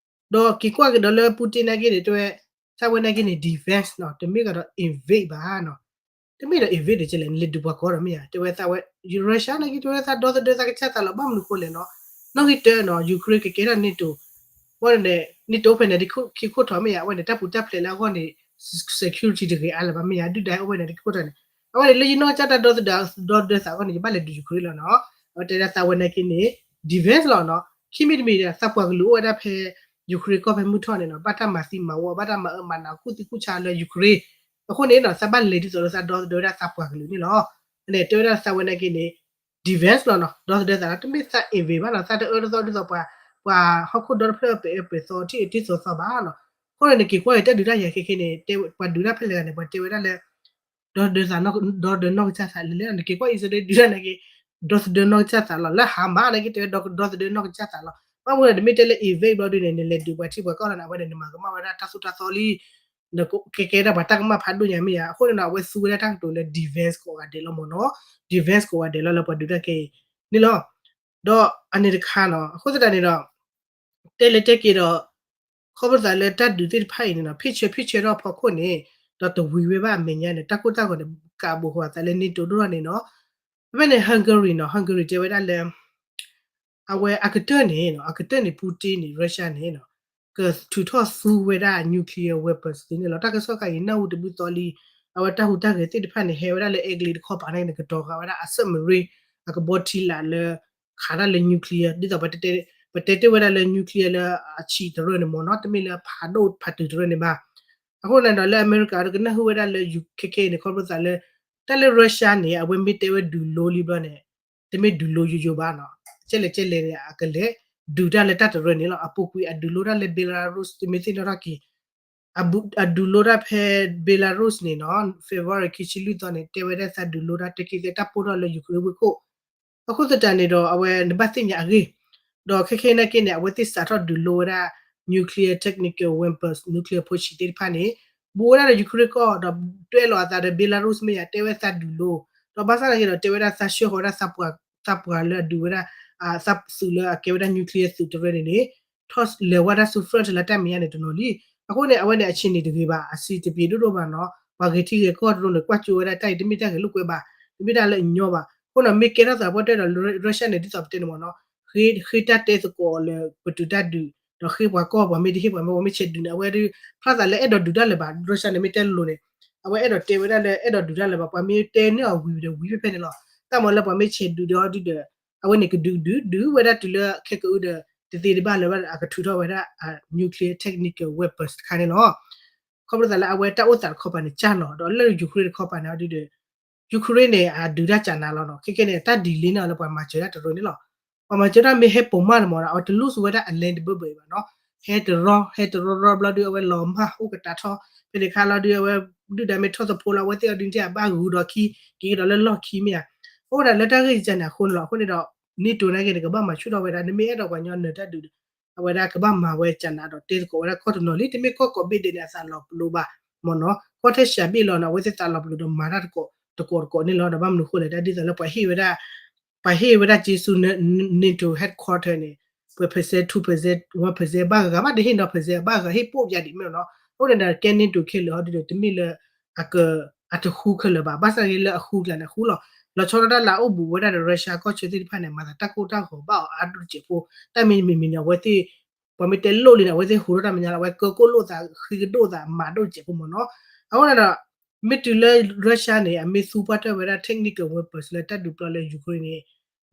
ဒီးက့ၤကွၢ်က့ၤဒီးလၢ Putin နာ်က့န့ၣ် တဲဝဲ သးဝဲနာ်က့န့ၣ် defense နီၤ တမ့ၢ်ကဒီး invade ဘၣ်နီၤ. တမ့ၢ်ဒီး invade ဒီးကဲလဲၣ် နလဲၤဒုးပှၤကီၢ်ဒီးမ့ၢ်ဧါ. တဲဝဲသးဝဲ Russia နာ်က့ တဲဝဲသးဒီသဒၢသးကစၢ်သးလီၤ ဘၣ်မနုၤဃိလဲၣ်နီၤ. နီၣ်ဂံၢ်တၢနီၤ Ukraine ကကဲထီၣ် NATO ဘၣ်န့ၣ် NATO ဖဲန့ၣ် ဒ်ခံခိၣ်ထီၣ်မ့ၢ်ဧါ. အဝဲန့ၣ် တၢ်ပူၤတၢ်ဖျဲးလၢအဂီၢ်န့ၣ် security တဂ့ၤအါလၢၤဘၣ်မ့ၢ်ဧါ. ဒုၣ်ဒါအိၣ်ဝဲန့ၣ် ဒ်ခံခိၣ်ထီၣ်န့ၣ် အဝဲန့ၣ်လၢယနီၢ်ကစၢ်တၢ်ဒီသဒၢသးအဂီၢ်န့ၣ် ယဘၣ်လဲၤဒုး Ukraine လီၤနီၤ. အဝဲတဲဒၣ်သးဝဲနာ်က့န့ၣ် defense လီၤနီၤ. ခံမံၤတမံၤဒီး သးပှၤကလုာ်အိၣ်ဝဲဒၣ်ဖဲ Ukraine ကီၢ်ဖဲမုၢ်ထီၣ်န့ၣ်နီၤ ဘၣ်တၢ်မၤသံမၤဝီ ဘၣ်တၢ်မၤအၢမၤနး ကူၣ်သံကူၣ်ဆါလၢ Ukraine အဃိန့ၣ်နီၤ သးဘၣ်လဲၤဒ်သိးလၢသးဒီသဒၢဝဲဒၣ်သးပှၤကလုာ်န့ၣ်လီၤ. အန့ၣ်တဲဝဲဒၣ်သးဝဲနာ်က့န့ၣ် defense လီၤနီၤ. ဒီသဒၢသးလီၤ တမ့ၢ်သး invade ဘၣ်နီၤ. သးတအၢတသီဒ်သိးပှၤ ပှၤဟီၣ်ခိၣ်ဒီတဖျၢၣ်ပအဲၣ်ပသီထံၣ်အတံၢ်သီသီဘၣ်နီၤ. အဃိန့ၣ် နက့ၤကွၢ်အံၤတၢ်ဒုးတၢ်ယၤခဲခဲန့ၣ် ပှၤဒုးတၢ်ဖဲလဲၣ်ဂၤန့ၣ် ပှၤတဲဝဲဒၣ်လၢ ဒီသဒၢသး ဒီသဒၢနီၢ်ကစၢ်သးလဲၣ်လဲၣ် နက့ၤကွၢ်အံၤစရ့ဒုးတၢ်နာ်က့ ဒီသဒၢနီၢ်ကစၢ်သးလီၤ. လၢ Hamas နာ်က့တဲဝဲဒီသဒၢနီၢ်ကစၢ်သးလီၤ. ဘၣ်မနုၤဒီး တမ့ၢ်တဲလၢ invade ဘျီဒုန့ၣ် နလဲၤဒုးပှၤထံပှၤကီၢ်လီၤန့ၣ် အဝဲန့ၣ် နမၤကမၣ်ဝဲဒၣ်တၢ်သိၣ်တၢ်သီလံ ကကဲဒၣ်ပှၤတၢ်ကမၣ်ဖးဒိၣ်ညါမ့ၢ်ဧါ. အဃိန့ၣ်ဒီး အဝဲသူဝဲဒၣ်တၢ်ကတိၤလၢ defense ကိးဂၤဒဲးလီၤမ့ၢ်နီၤ. defense ကိးဂၤဒဲးလီၤလၢပှၤဒုးတၢ်ခဲအံၤန့ၣ်လီၤ. ဒီးအန့ၣ်တခါနီၤ အဃိသတးန့ၣ်ဒီး တဲလဲၤတဲက့ၤဒီး ခီဖျိသးလၢတၢ်ဒုးသ့ၣ်တဖၣ်အံၤန့ၣ်နီၤ ဖ့ၣ်ဆၢဖ့ၣ်ဆၢထီၣ်အဖီခိၣ်န့ၣ် ဒီးတဝံၤဝဲဘၣ်အမဲာ်ညါန့ၣ် တၢ်ကိၢ်တၢ်ဂီၤန့ၣ် ကးဘူးဃီၤသးလၢ NATO ဒိၣ်ထီၣ်န့ၣ်နီၤ. ဖဲဖဲန့ၣ် Hungary နီၤ Hungary တဲဝဲဒၣ်လၢ အဝဲအကတၢၢ်န့ၣ်နီၤ အကတၢၢ်န့ၣ် Putin န့ၣ် Russia န့ၣ်နီၤ ကထုးထီၣ်သူဝဲဒၣ် nuclear weapons သ့န့ၣ်လီၤ. တၢ်ကစီၣ်ခါအံၤ နၢ်ဟူတဘျုးသီလံ အဝဲတၢ်ဟူးတၢ်ဂဲၤသ့ၣ်တဖၣ်န့ၣ် ဟဲဝဲဒၣ်လၢအဲကလံးတခီပၤန့ၣ် ကတီၤဃာ်ဝဲဒၣ်အ submarine အကဘီထံလာ်လၢ ခးတၢ်လၢ nuclear ဒ်သိး ပတဲတ့ၢ်ဝဲဒၣ်လၢ nuclear လၢအဆံးတရၢန့ၣ်မ့ၢ်နီၤ တမ့ၢ်လၢဖးဒိၣ်ဖးတုၤတရၢန့ၣ်ဘၣ်. အဃိန့ၣ်ဒီးလၢအမဲရကၤကနၢ်ဟူဝဲဒၣ်လၢ ခဲခဲအံၤန့ၣ် ခီဖျိသးလၢ တၢ်လၢ Russia န့ၣ် အဝဲမ့ၢ်တဲဝဲဒုးလိလံဘျီန့ၣ် တမ့ၢ်ဒုးလိယိယိဘၣ်နီၤ ကဲလဲၣ်ကဲလဲၣ်န့ၣ် အကလဲၤဒုးတၢ်လၢတၢ်တရၢန့ၣ်လီၤ. အပူၤကွံာ်အဒုးလိတၢ်လၢ Belarus တမ့ၢ်သ့ၣ်နီၣ်ထီၣ်က့ၤ အဒုးလိတၢ်ဖဲ Belarus န့ၣ်နီၤ February ခံဆံလွံၢ်သီန့ၣ် တဲဝဲဒၣ်သးဒုးလိတၢ်တက့ၢ်သဲတၢ်ပိၢ်ထီၣ်လၢ Ukraine ဝ့ၢ်ခိၣ်. အဃိသတးန့ၣ်ဒီး အဝဲနဘၣ်သ့ၣ်ညါအဂ့ၢ် ဒီးခဲခဲနာ်က့န့ၣ် အဝဲသ့ၣ်စးထီၣ်ဒုးလိဝဲဒၣ် nuclear technical weapons nuclear ဖိဆံးသ့ၣ်တဖၣ်န့ၣ် ဘူးဝဲဒၣ်ဒီး Ukraine ကီၢ် ဒီးတွဲလီၤအသးဒီး Belarus မ့ၢ်ယၤ တဲဝဲသးဒုးလိ ဒီးဘၣ်ဆၣ်နာ်က့ဒီး တဲဝဲဒၣ်သးဆှၢဃီၤဝဲဒၣ်သးပှၤ သးပှၤလၢအဒုးဝဲဒၣ် သးသုးလၢအကဲဝဲဒၣ် nuclear သုးတရၢန့ၣ်န့ၣ် ထီၣ်လဲၤဝဲဒၣ်ဆူ front လၢတၢ်မဲာ်ညါန့ၣ်တနီၤလံ. အဃိန့ၣ် အဝဲန့ၣ်အဆံးန့ၣ်တဂ့ၤဘၣ် အဆံးတပျံၤဒိၣ်ဒိၣ်ဘၣ်နီၤ ပှၤဂ့ၤထံဂ့ၤကီၢ်တရူးန့ၣ် ကွၢ်ကၠိဝဲဒၣ်တၢ်အံၤ တမ့ၢ်တၢ်ဂ့ၤလိာ်ကွဲဘၣ် တမ့ၢ်တၢ်လၢအညီဘၣ်. အဃိန့ၣ် မ့ၢ်ကဲထီၣ်သးပှၢ်တၢၢ်ဒီး Russia န့ၣ် ဒ်သိးပတဲန့ၣ်မ့ၢ်နီၤ ဃ့တၢ်တဲသကိးလၢပတုာ်တၢ်ဒုး ဒီးဃ့ပှၤကီၢ် ပှၤမ့ၢ်တဟ့ၣ်ပှၤမ့ၢ် ပှၤမ့ၢ်ဆဲးဒုးန့ၣ် အဝဲဒုး ဖျါသးလၢအဲၣ်ဒိးဒုးတၢ်လၢၤဘၣ် Russia န့ၣ် မ့ၢ်တဲလိၤလိၤန့ၣ် အဝဲအဲၣ်ဒိးတဲဝဲဒၣ်လၢအဲၣ်ဒိးဒုးတၢ်လၢၤဘၣ် ပှၤမ့ၢ်တဲန့ၢ်အီၤဝံၤဒီးဝံၤဖဲဖဲန့ၣ်လီၤ. တၢ်မၤလၢပှၤမ့ၢ်ဆဲးဒုးဒီးဒုးဒီး အဝဲန့ၣ်ကဒုးဒုးဒုးဝဲဒၣ်တုၤလၢခဲကအုဒီး တသ့တဘၣ်လၢၤဘၣ်ဒီး အကထုးထီၣ်ဝဲဒၣ် nuclear technical weapons တခါန့ၣ်လီၤ. ခီဖျိသးလၢအဝဲတၢ်အိၣ်သးတခီပၤန့ၣ် ကၢ်လီၤ ဒီးလၢ Ukraine တခီပၤန့ၣ် အီၤဒုးဒီး Ukraine န့ၣ် အဒုးတၢ်ကၢ်နၤလီၤနီၤ ခဲခဲန့ၣ် တၢ် delay န့ၢ်အီၤလၢပှၤမၤစၢၤတၢ်တရၢန့ၣ်လီၤ. ပှၤမၤစၢၤတၢ်မ့ၢ်ဟဲပိာ်မၢ်န့ၣ်မ့ၢ်ဒီး အဝဲတ lose ဝဲဒၣ်အ land တဘၢဘၢအံၤဘၣ်နီၤ ဟဲတရီ ဟဲတရီရီဘျီဒုး အဝဲလီၤမၢ်အိၣ်ကတးထီၣ် ဖဲန့ၣ်ခါလီၤဒုး အဝဲဒုၣ်ဒါမ့ၢ်ထီၣ်သဖိလီၤ အဝဲသ့ၣ်အီၤဒုးန့ၣ် အဘၣ်ဂုာ်ဒီးခံ က့ၤကဒီးလၢလီၢ်ခံမ့ၢ်ဧါ. အိၣ်ဒၣ်လၢတၢ်ဂ့ၢ်ကၢ်န့ၣ်အဃိန့ၣ်လီၤ. အဃိန့ၣ်ဒီး NATO နာ်က့န့ၣ် ကဘၣ်မၤဆူၣ်ထီၣ်ဝဲဒၣ် နမ့ၢ်အဲၣ်ဒိးပှၤညီနၢၤတၢ်ဒုးဒီး အဝဲဒၣ်ကဘၣ်မၤဝဲကၢ်နၤဒီးတဲသကိးဝဲဒၣ်ကီၢ်တနီၤလံ တမ့ၢ်ကီၢ်ကိးဘ့ၣ်ဒဲးန့ၣ် အသးလီၤပလိာ်ဘၣ်မ့ၢ်နီၤ ကီၢ်ထဲစှၤဘ့ၣ်လီၤန့ၣ် အဝဲသ့ၣ်သးလီၤပလိာ်ဒီးမၤတၢ်တကိးတကိးတကိးန့ၣ်လီၤ. ဒီးဘၣ်မနုၤဃိလဲၣ် တၢ်ဒ်သိးလၢပှၤဟ့ၣ်ဝဲဒၣ် ပှၤဟ့ၣ်ဝဲဒၣ်က့ၤဆူ NATO headquarter န့ၣ် percent two percent one percent ဘၣ်ဂၤဂၤဘၣ် တဟ့ၣ်နီၤ percent ဘၣ်ဂၤဟ့ၣ်ပိၣ်ယါဒံးမ့ၢ်နီၤ. အဃိန့ၣ်ဒီး ကဲ NATO ခဲလၢာ်ဟီဒုဒီး တမ့ၢ်လၢ အက အတဃူခဲလၢာ်ဘၣ်. ဘၣ်ဆၣ်ဂ့ၤလၢအဃူကျါန့ၣ်အဃူလီၤ. လီၤဆီဒၣ်တၢ်လၢအအိၣ်ဘူးဝဲဒၣ်ဒီး Russia ကီၢ်ဆၢသ့ၣ်တဖၣ်န့ၣ် မၤသးတၢ်ကိၢ်တၢ်ဂီၤဘၣ်အီၤအါဒိၣ်တစဲးဖိ, တၢ်မံၤမံၤမံၤန့ၣ် အဝဲသ့ၣ် ပှၤမ့ၢ်တဲလိၣ်လံန့ၣ် အဝဲသ့ၣ်ဟူထီၣ်တၢ်မဲာ်ညါလီၤ. အဝဲကၢကိၣ်လိာ်သး ဃ့ကဒိၣ်သး မၤဒိၣ်တစဲးဖိမ့ၢ်နီၤ. အဃိန့ၣ်ဒီး မ့ၢ်တုၤလၢ Russia န့ၣ် အမ့ၢ်သူပှၢ်တၢၢ်ဝဲဒၣ် technical weapons လၢတၢ်ဒုးပျီလၢ Ukraine န့ၣ်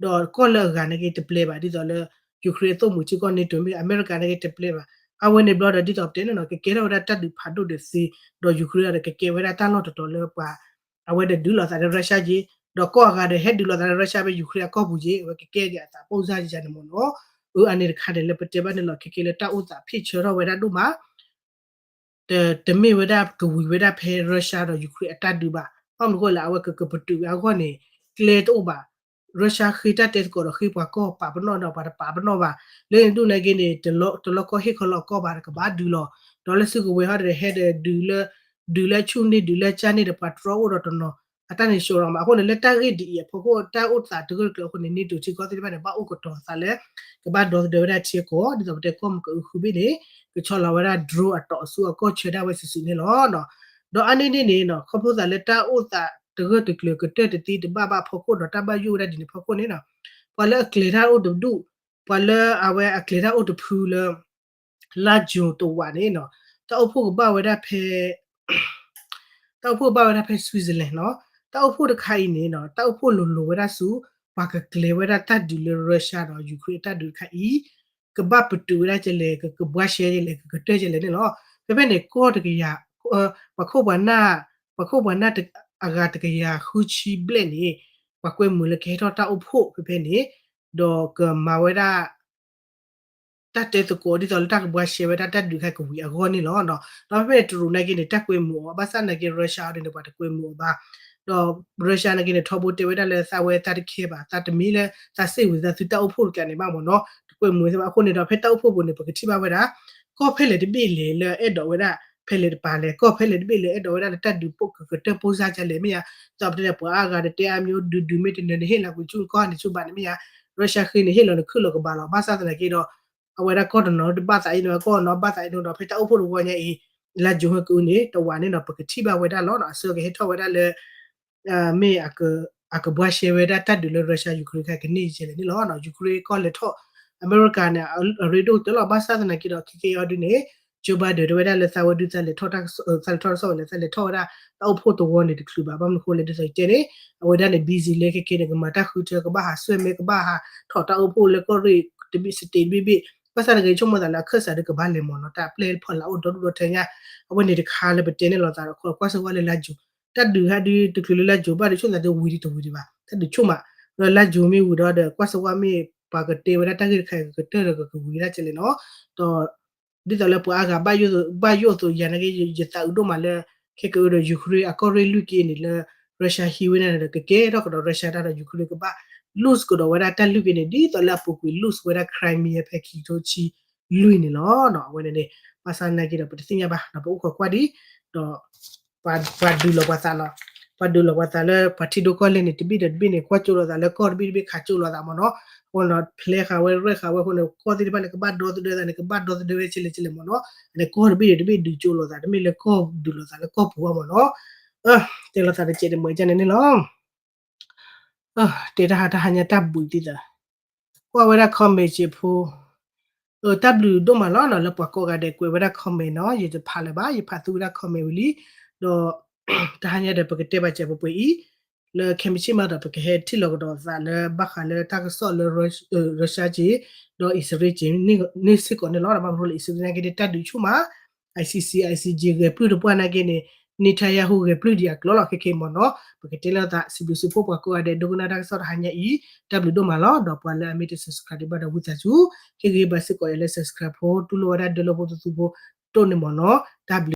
ဒီးကီၢ်လၢအဂၤနာ်က့တပျဲဘၣ် ဒ်သိးလၢ Ukraine အသိၣ်မုာ်ထံကီၢ် NATO မ့ၢ် အမဲရကၤနာ်က့တပျဲဘၣ်. အဝဲန့ၣ်ဘျီဒီး ဒ်သိးပတဲန့ၣ်နီၤ ကကဲထီၣ်ဝဲဒၣ်တၢ်ဒုးဖးဒိၣ်ဒီးသ့, ဒီး Ukraine ဒီးကကဲဝဲဒၣ်တၢ်လီၢ်တတီၤလၢပှၤ အဝဲဒီးဒုးလိာ်သးဒီး Russia က့, ဒီးကီၢ်အဂၤဒီးဟဲဒုးလိာ်သးဒီး Russia ဖဲ Ukraine အကီၢ်ပူၤက့, အဝဲကကဲက့ၤအသးပိၢ်စၢ်ကန့ၣ်မ့ၢ်နီၤ. အၢ အန့ၣ်တခါန့ၣ် လၢပတဲဘၣ်န့ၣ်လီၤ ခဲကဲလၢတၢ်အိၣ်သးဖ့ၣ်ဆၢထီၣ်ဝဲဒၣ်ဒိၣ်မး တ တမ့ၢ်ဝဲဒၣ်ကဝံၤဝဲဒၣ်ဖဲ Russia ဒီး Ukraine အတၢ်ဒုးဘၣ်. ဘၣ်မနုၤအဃိလဲၣ် အဝဲကကပတုာ်ဝဲအဂီၢ်န့ၣ် ကျဲတအိၣ်ဘၣ်. Russia ဃ့တၢ်တဲသကိးဒီးဃ့ပှၤကီၢ်ပာ်ပနီၣ်ဒီး ပှၤတပာ်ပနီၣ်ဘၣ်. လၢန့ၣ်ဒူၣ်နာ်က့န့ၣ် တလီၢ်ကီၢ်ဟ့ၣ်ခီလီၤကီၢ်ဘၣ်ဒီးကဘၣ်ဒုးလီၤ. ဒီးလၢစုကဝဲၤဟီဒီးဟဲဒီးဒုးလၢ ဒုးလၢဆူၣ်န့ၢ် ဒုးလၢကၢ်န့ၢ်ဒီးပှၤတြီအိၣ်ဒီးတနီၤ အတၢ်န့ၣ် show လီၤမး. အဃိန့ၣ် လၢတၢ်ဂ့ၢ်ဒ်အံၤအဖီခိၣ် တၢ်အိၣ်သးတဂၢၢ်တကျၢၤအဃိန့ၣ် NATO ထံကီၢ်သ့ၣ်တဖၣ်န့ၣ် ဘၣ်အိၣ်ကတီၤသးလၢ ကဘၣ်ဒီသဒၢဝဲဒၣ်ထံအကီၢ် ဒ်သိးပတဲကီၢ်မုၢ်ကအုးဃုဘ့ၣ်န့ၣ် ကဆီလီၤဝဲဒၣ် drone အတီၢ်အဆူအကီၢ်ဆၢဒၣ်ဝဲစုာ်စုာ်န့ၣ်လီၤ. ဒီးအါန့ၢ်ဒ်န့ၣ်နီၤ ခီဖျိသးလၢတၢ်အိၣ်သးတဂၢၢ်တကျၢၤ ကတၢၢ်တသ့တဘၣ်ဘၣ်အဖီခိၣ်ဒီး တၢ်ဘၣ်ယိၣ်ဝဲဒၣ်ဒ်န့ၣ်အဖီခိၣ်န့ၣ်နီၤ ပှၤလၢအကျဲၤတၢ်အိၣ်တဒူၣ် ပှၤလၢအဝဲအကျဲၤတၢ်အိၣ်တဖုလၢ လါယူၤတဝးန့ၣ်နီၤ တၢ်အိၣ်ဖှိၣ်ကဘၣ်ဝဲဒၣ်ဖဲ တၢ်အိၣ်ဖှိၣ်ဘၣ်ဝဲဒၣ်ဖဲ Switzerland နီၤ. တၢ်အိၣ်ဖှိၣ်တခါအံၤန့ၣ်နီၤ တၢ်အိၣ်ဖှိၣ်လိၤလိၤဝဲဒၣ်ဆူ ပှၤကကျဲၤဝဲဒၣ်တၢ်ဒုးလၢ Russia ဒီး Ukraine အတၢ်ဒုးတခါအံၤ ကဘၣ်ပတုာ်ဝဲဒၣ်ကလဲၣ် ကကဘှါရှဲကလဲၣ် ကကတၢၢ်ကလဲၣ်န့ၣ်လီၤ. ဖဲဖဲန့ၣ် ကီၢ်တကယၤ ပှၤခိၣ်ပှၤနၢ် ပှၤခိၣ်ပှၤနၢ်အဂၤတကယၤဃုဆံဘျဲၣ်န့ၣ် ပှၤကွဲမုာ်လၢကဟဲထီၣ်တၢ်အိၣ်ဖှိၣ်ဖဲဖဲန့ၣ် ဒီးကမၤဝဲဒၣ် တၢ်တဲသကိးဒ်သိးလၢတၢ်ကဘှါရှဲဝဲဒၣ်တၢ်ဒုးခါကဝံၤအဂီၢ်န့ၣ်လီၤ. ဒီးဖဲဖဲန့ၣ် တရူးနာ်က့န့ၣ် တၢ်ကွဲမုာ်အီၤ ဘၣ်ဆၣ်နာ်က့ Russia အီၤဒ်န့ၣ် ပှၤတကွဲမုာ်အီၤဘၣ်. ဒီး Russia နာ်က့န့ၣ် ထီဘိတဲဝဲဒၣ်လၢသးဝဲသးတခဲဘၣ် သးတမ့ၢ်လၢသးစ့ၣ်ဝံၤသးသုတၢ်အိၣ်ဖှိၣ်တကျါန့ၣ်ဘၣ်မ့ၢ်နီၤ တကွဲမုာ်ဝဲသ့ၣ်ဘၣ်. အဃိန့ၣ်ဒီး ဖဲတၢ်အိၣ်ဖှိၣ်ပူၤန့ၣ် ပကထံၣ်ဘၣ်ဝဲဒၣ် ကီၢ်ဖဲလဲၣ်တဘ့ၣ်လဲၣ်လၢအဲၣ်ဒိးဝဲဒၣ် ဖဲလဲၣ်တပၤလဲၣ် ကီၢ်ဖဲလဲၣ်တဘ့ၣ်လဲၣ် အဲၣ်ဒိးဝဲဒၣ်လၢတၢ်ဒုးပိၢ်ကကတၢၢ်ပိၢ်စၢ်ကလဲၣ်မ့ၢ်ဧါ. ဒ်သိးပတဲန့ၣ် ပှၤအါဂၤတတဲအါမျိုး ဒုးဒုးမ့ၢ်တနၢၤန့ၣ် ဟ့ၣ်လီၤကွံာ်ဆူၣ်ကီၢ်န့ၣ်ဆူၣ်ဘၣ်န့ၣ်မ့ၢ်ဧါ. Russia ဃ့န့ၣ် ဟ့ၣ်လီၤနခုၣ်လီၤကဘၣ်လီၤ. ဘၣ်ဆၣ်သနာ်က့ဒီး အဝဲဒၣ်ကီၢ်တနီၤတဘၣ်သးအံၤနီၤ ကီၢ်နီၤဘၣ်သးအံၤနီၤဒီး ဖဲတၢ်အိၣ်ဖှိၣ်တဝီညါအံၤ လါယူၤဟဲကအုန့ၣ် တဝးန့ၣ်နီၤ ပကထံၣ်ဘၣ်ဝဲဒၣ်လီၤနီၤ အဆၢကဟဲထီၣ်ဝဲဒၣ်လၢ မ့ၢ် အကဘှါရှဲဝဲဒၣ်တၢ်ဒုးလၢ Russia Ukraine ခါကန့ၢ်ယဲလဲၣ်န့ၣ်လီၤ. Ukraine ကီၢ်လဲၤထီၣ် အမဲရကၤန့ၣ် အရ့ဒိၣ်ကတၢၢ်လီၤ. ဘၣ်ဆၣ်သနာ်က့ဒီး ခဲကဲအံၤဒုန့ၣ် Joe Biden တဲဝဲဒၣ်လၢသးဝဲဒုးသးလဲၤထီၣ်တၢ်ကစီၣ် သးလဲၤထီၣ်တၢ်ကစီၣ်ဝဲန့ၣ် သးလဲၤထီၣ်ဝဲဒၣ် တၢ်အိၣ်ဖှိၣ်တဝီန့ၣ်တချုးဘၣ်. ဘၣ်မနုၤအဃိလဲၣ် ဒ်သိးယတဲန့ၣ် အဝဲဒၣ်န့ၣ် busy လၢခဲကဲန့ၣ် ကမၤတၢ်ဃုထၢ ကဘၣ်ဟးဆွဲမဲ ကဘၣ်ဟးထီၣ်တၢ်အိၣ်ဖှိၣ်လၢကီၢ်ရ့ၣ်တဘ့ၣ် state တဘ့ၣ်ဘ့ၣ် ဘၣ်ဆၣ်သနာ်က့ ဆိကမိၣ်သးလၢအခၢၣ်စးဒုကဘၣ်လဲၤမ့ၢ်နီၤ တၢ်ပျဲၢ်ဖီလာ်အိၣ်ဒီဒူၣ်ဒီထၢညါ အဝဲန့ၣ်တခါလၢပတဲန့ၣ်လီၤသးဒီး ကွၢ်စၢၤဝဲလၢလါယူၤ တၢ်ဒုးဟဲဒုးတချုးလၢလါယူၤဘၣ်ဒီး ဆိကမိၣ်သးဒုဝံၤဒံးတဝံၤဒံးဘၣ် တၢ်ဒုးဆိကမိၣ် ဒီးလါယူၤမ့ၢ်ဝံၤဒီး ဒီးကွၢ်စၢၤဝဲမ့ၢ်ပှၤကတဲဝဲဒၣ်တၢ်ဂ့ၢ်တခါအံၤ ကကတၢၢ်ဒီးကကဝံၤဒၣ်ကလဲၣ်နီၤ ဒီး ဒ်သိးလၢပှၤအါဂၤဘၣ်ယိၣ်အသိး ယၤနာ်က့ ယသးအုးဒိၣ်မးလၢ ခဲကအုဒီး Ukraine အကီၢ်ရ့ၣ်လွံၢ်က့န့ၣ်လၢ Russia ဟံးဝဲဒၣ်န့ၣ်ဒီး ကကဲထီၣ်ကဒီး Russia တၢ်ဒီး Ukraine ကဘၣ် lose ကဒီးဝဲဒၣ်တၢ်လွံၢ်က့န့ၣ် ဒ်သိးလၢအပူၤကွံာ် lose ဝဲဒၣ် Crimea ဖဲခံကထိဆံလွံၢ်န့ၣ်လီၤ. အဝဲန့ၣ်န့ၣ် ဘၣ်ဆၣ်သနာ်က့ဒီး ပတသ့ၣ်ညါဘၣ် ဒီးပအိၣ်ခိးကွၢ်ဒံး ဒီး ပှၤဒုးလီၤပှၤသးနီၤ ပှၤဒုးလီၤပှၤသးလၢ ပှၤထံဒိၣ်ကီၢ်လဲၢ်န့ၣ် တဘ့ၣ်ဒီးတဘ့ၣ်န့ၣ် ကွၢ်ကၠိလိာ်သးလၢကီၢ်တဘ့ၣ်တဘ့ၣ်ခးကၠိလိာ်သးမ့ၢ်နီၤ အဃိနီၤ ဖျဲးဃာ်ဝဲရဲၣ်ဃာ်ဝဲအဃိန့ၣ် ကီၢ်သ့ၣ်တဖၣ်လၢကဘၣ်ဒီသဒၢသးန့ၣ် ကဘၣ်ဒီသဒၢဝဲကလဲၣ်ကလဲၣ်မ့ၢ်နီၤ အန့ၣ်ကီၢ်တဘ့ၣ်ဒီးတဘ့ၣ်ဒုးကၠိလိာ်သး တမ့ၢ်လၢကီၢ်ဒုးလိာ်သးလၢကီၢ်ပူၤဘၣ်မ့ၢ်နီၤ တဲလိာ်သးတကဲးတမှဲးကန့ၣ်န့ၣ်လီၤ တဲတၢ်ဟးတၢ်ဟးညါတၢ်ဘှံးသံသး ကွၢ်ဝဲဒၣ် comment စ့ၢ်ဖိ တၢ်ဘျုးဒိၣ်မးလီၤနီၤ လၢပှၤကိးဂၤဒဲးကွဲးဝဲဒၣ် comment နီၤ ယတဖးလၢၤဘၣ် ယဖးသူဝဲဒၣ် comment ဝံၤလံ ဒီး တဟါညါဒီးပကတဲဘၣ်စဲးပှဲၤပှဲၤအံၤ လၢခဲမုၢ်ဆ့ၣ်မးဒီး ပကဟဲထံၣ်လီၤကဒီးသးလၢဘၣ်ဃးလၢတၢ်ကစီၣ်လၢ Russia က့ ဒီးအံၣ်စရ့လးက့ န့ၣ်စ့ၢ်ကီးန့ၣ်လီၤ. ဘၣ်မနုၤလဲၣ် အံၣ်စရ့လးနာ်က့န့ၣ် တၢ်ဒုးဆူၣ်မး ICC ICJ ဂဲၤပျုၢ်တပှၢ်နာ်က့န့ၣ် Netanyahu ဂဲၤပျုၢ်ဒံးအကျိၤလီၤ. ခဲခဲအံၤမ့ၢ်နီၤ ပကတဲလိာ်သး စံးဘျုးစံးဖှိၣ်ပှၤကိးဂၤဒဲး ဒိကနၣ်တၢ်ကစီၣ်တဟါညါအံၤ တၢ်ဘျုးဒိၣ်မးလီၤ. ဒီးပှၤလၢအမ့ၢ်တ subscribe ဒံးဘၣ်ဒီးဝံသးစူၤ ဟ့ၣ်ဂံၢ်ဘါစ့ၢ်ကီးယၤလၢ subscribe ဖိ တူၢ်လိာ်ဝဲဒၣ်ဒၢလၢဖိသသူဖိ တိၢ်န့ၣ်မ့ၢ်နီၤ တၢ်ဘျုး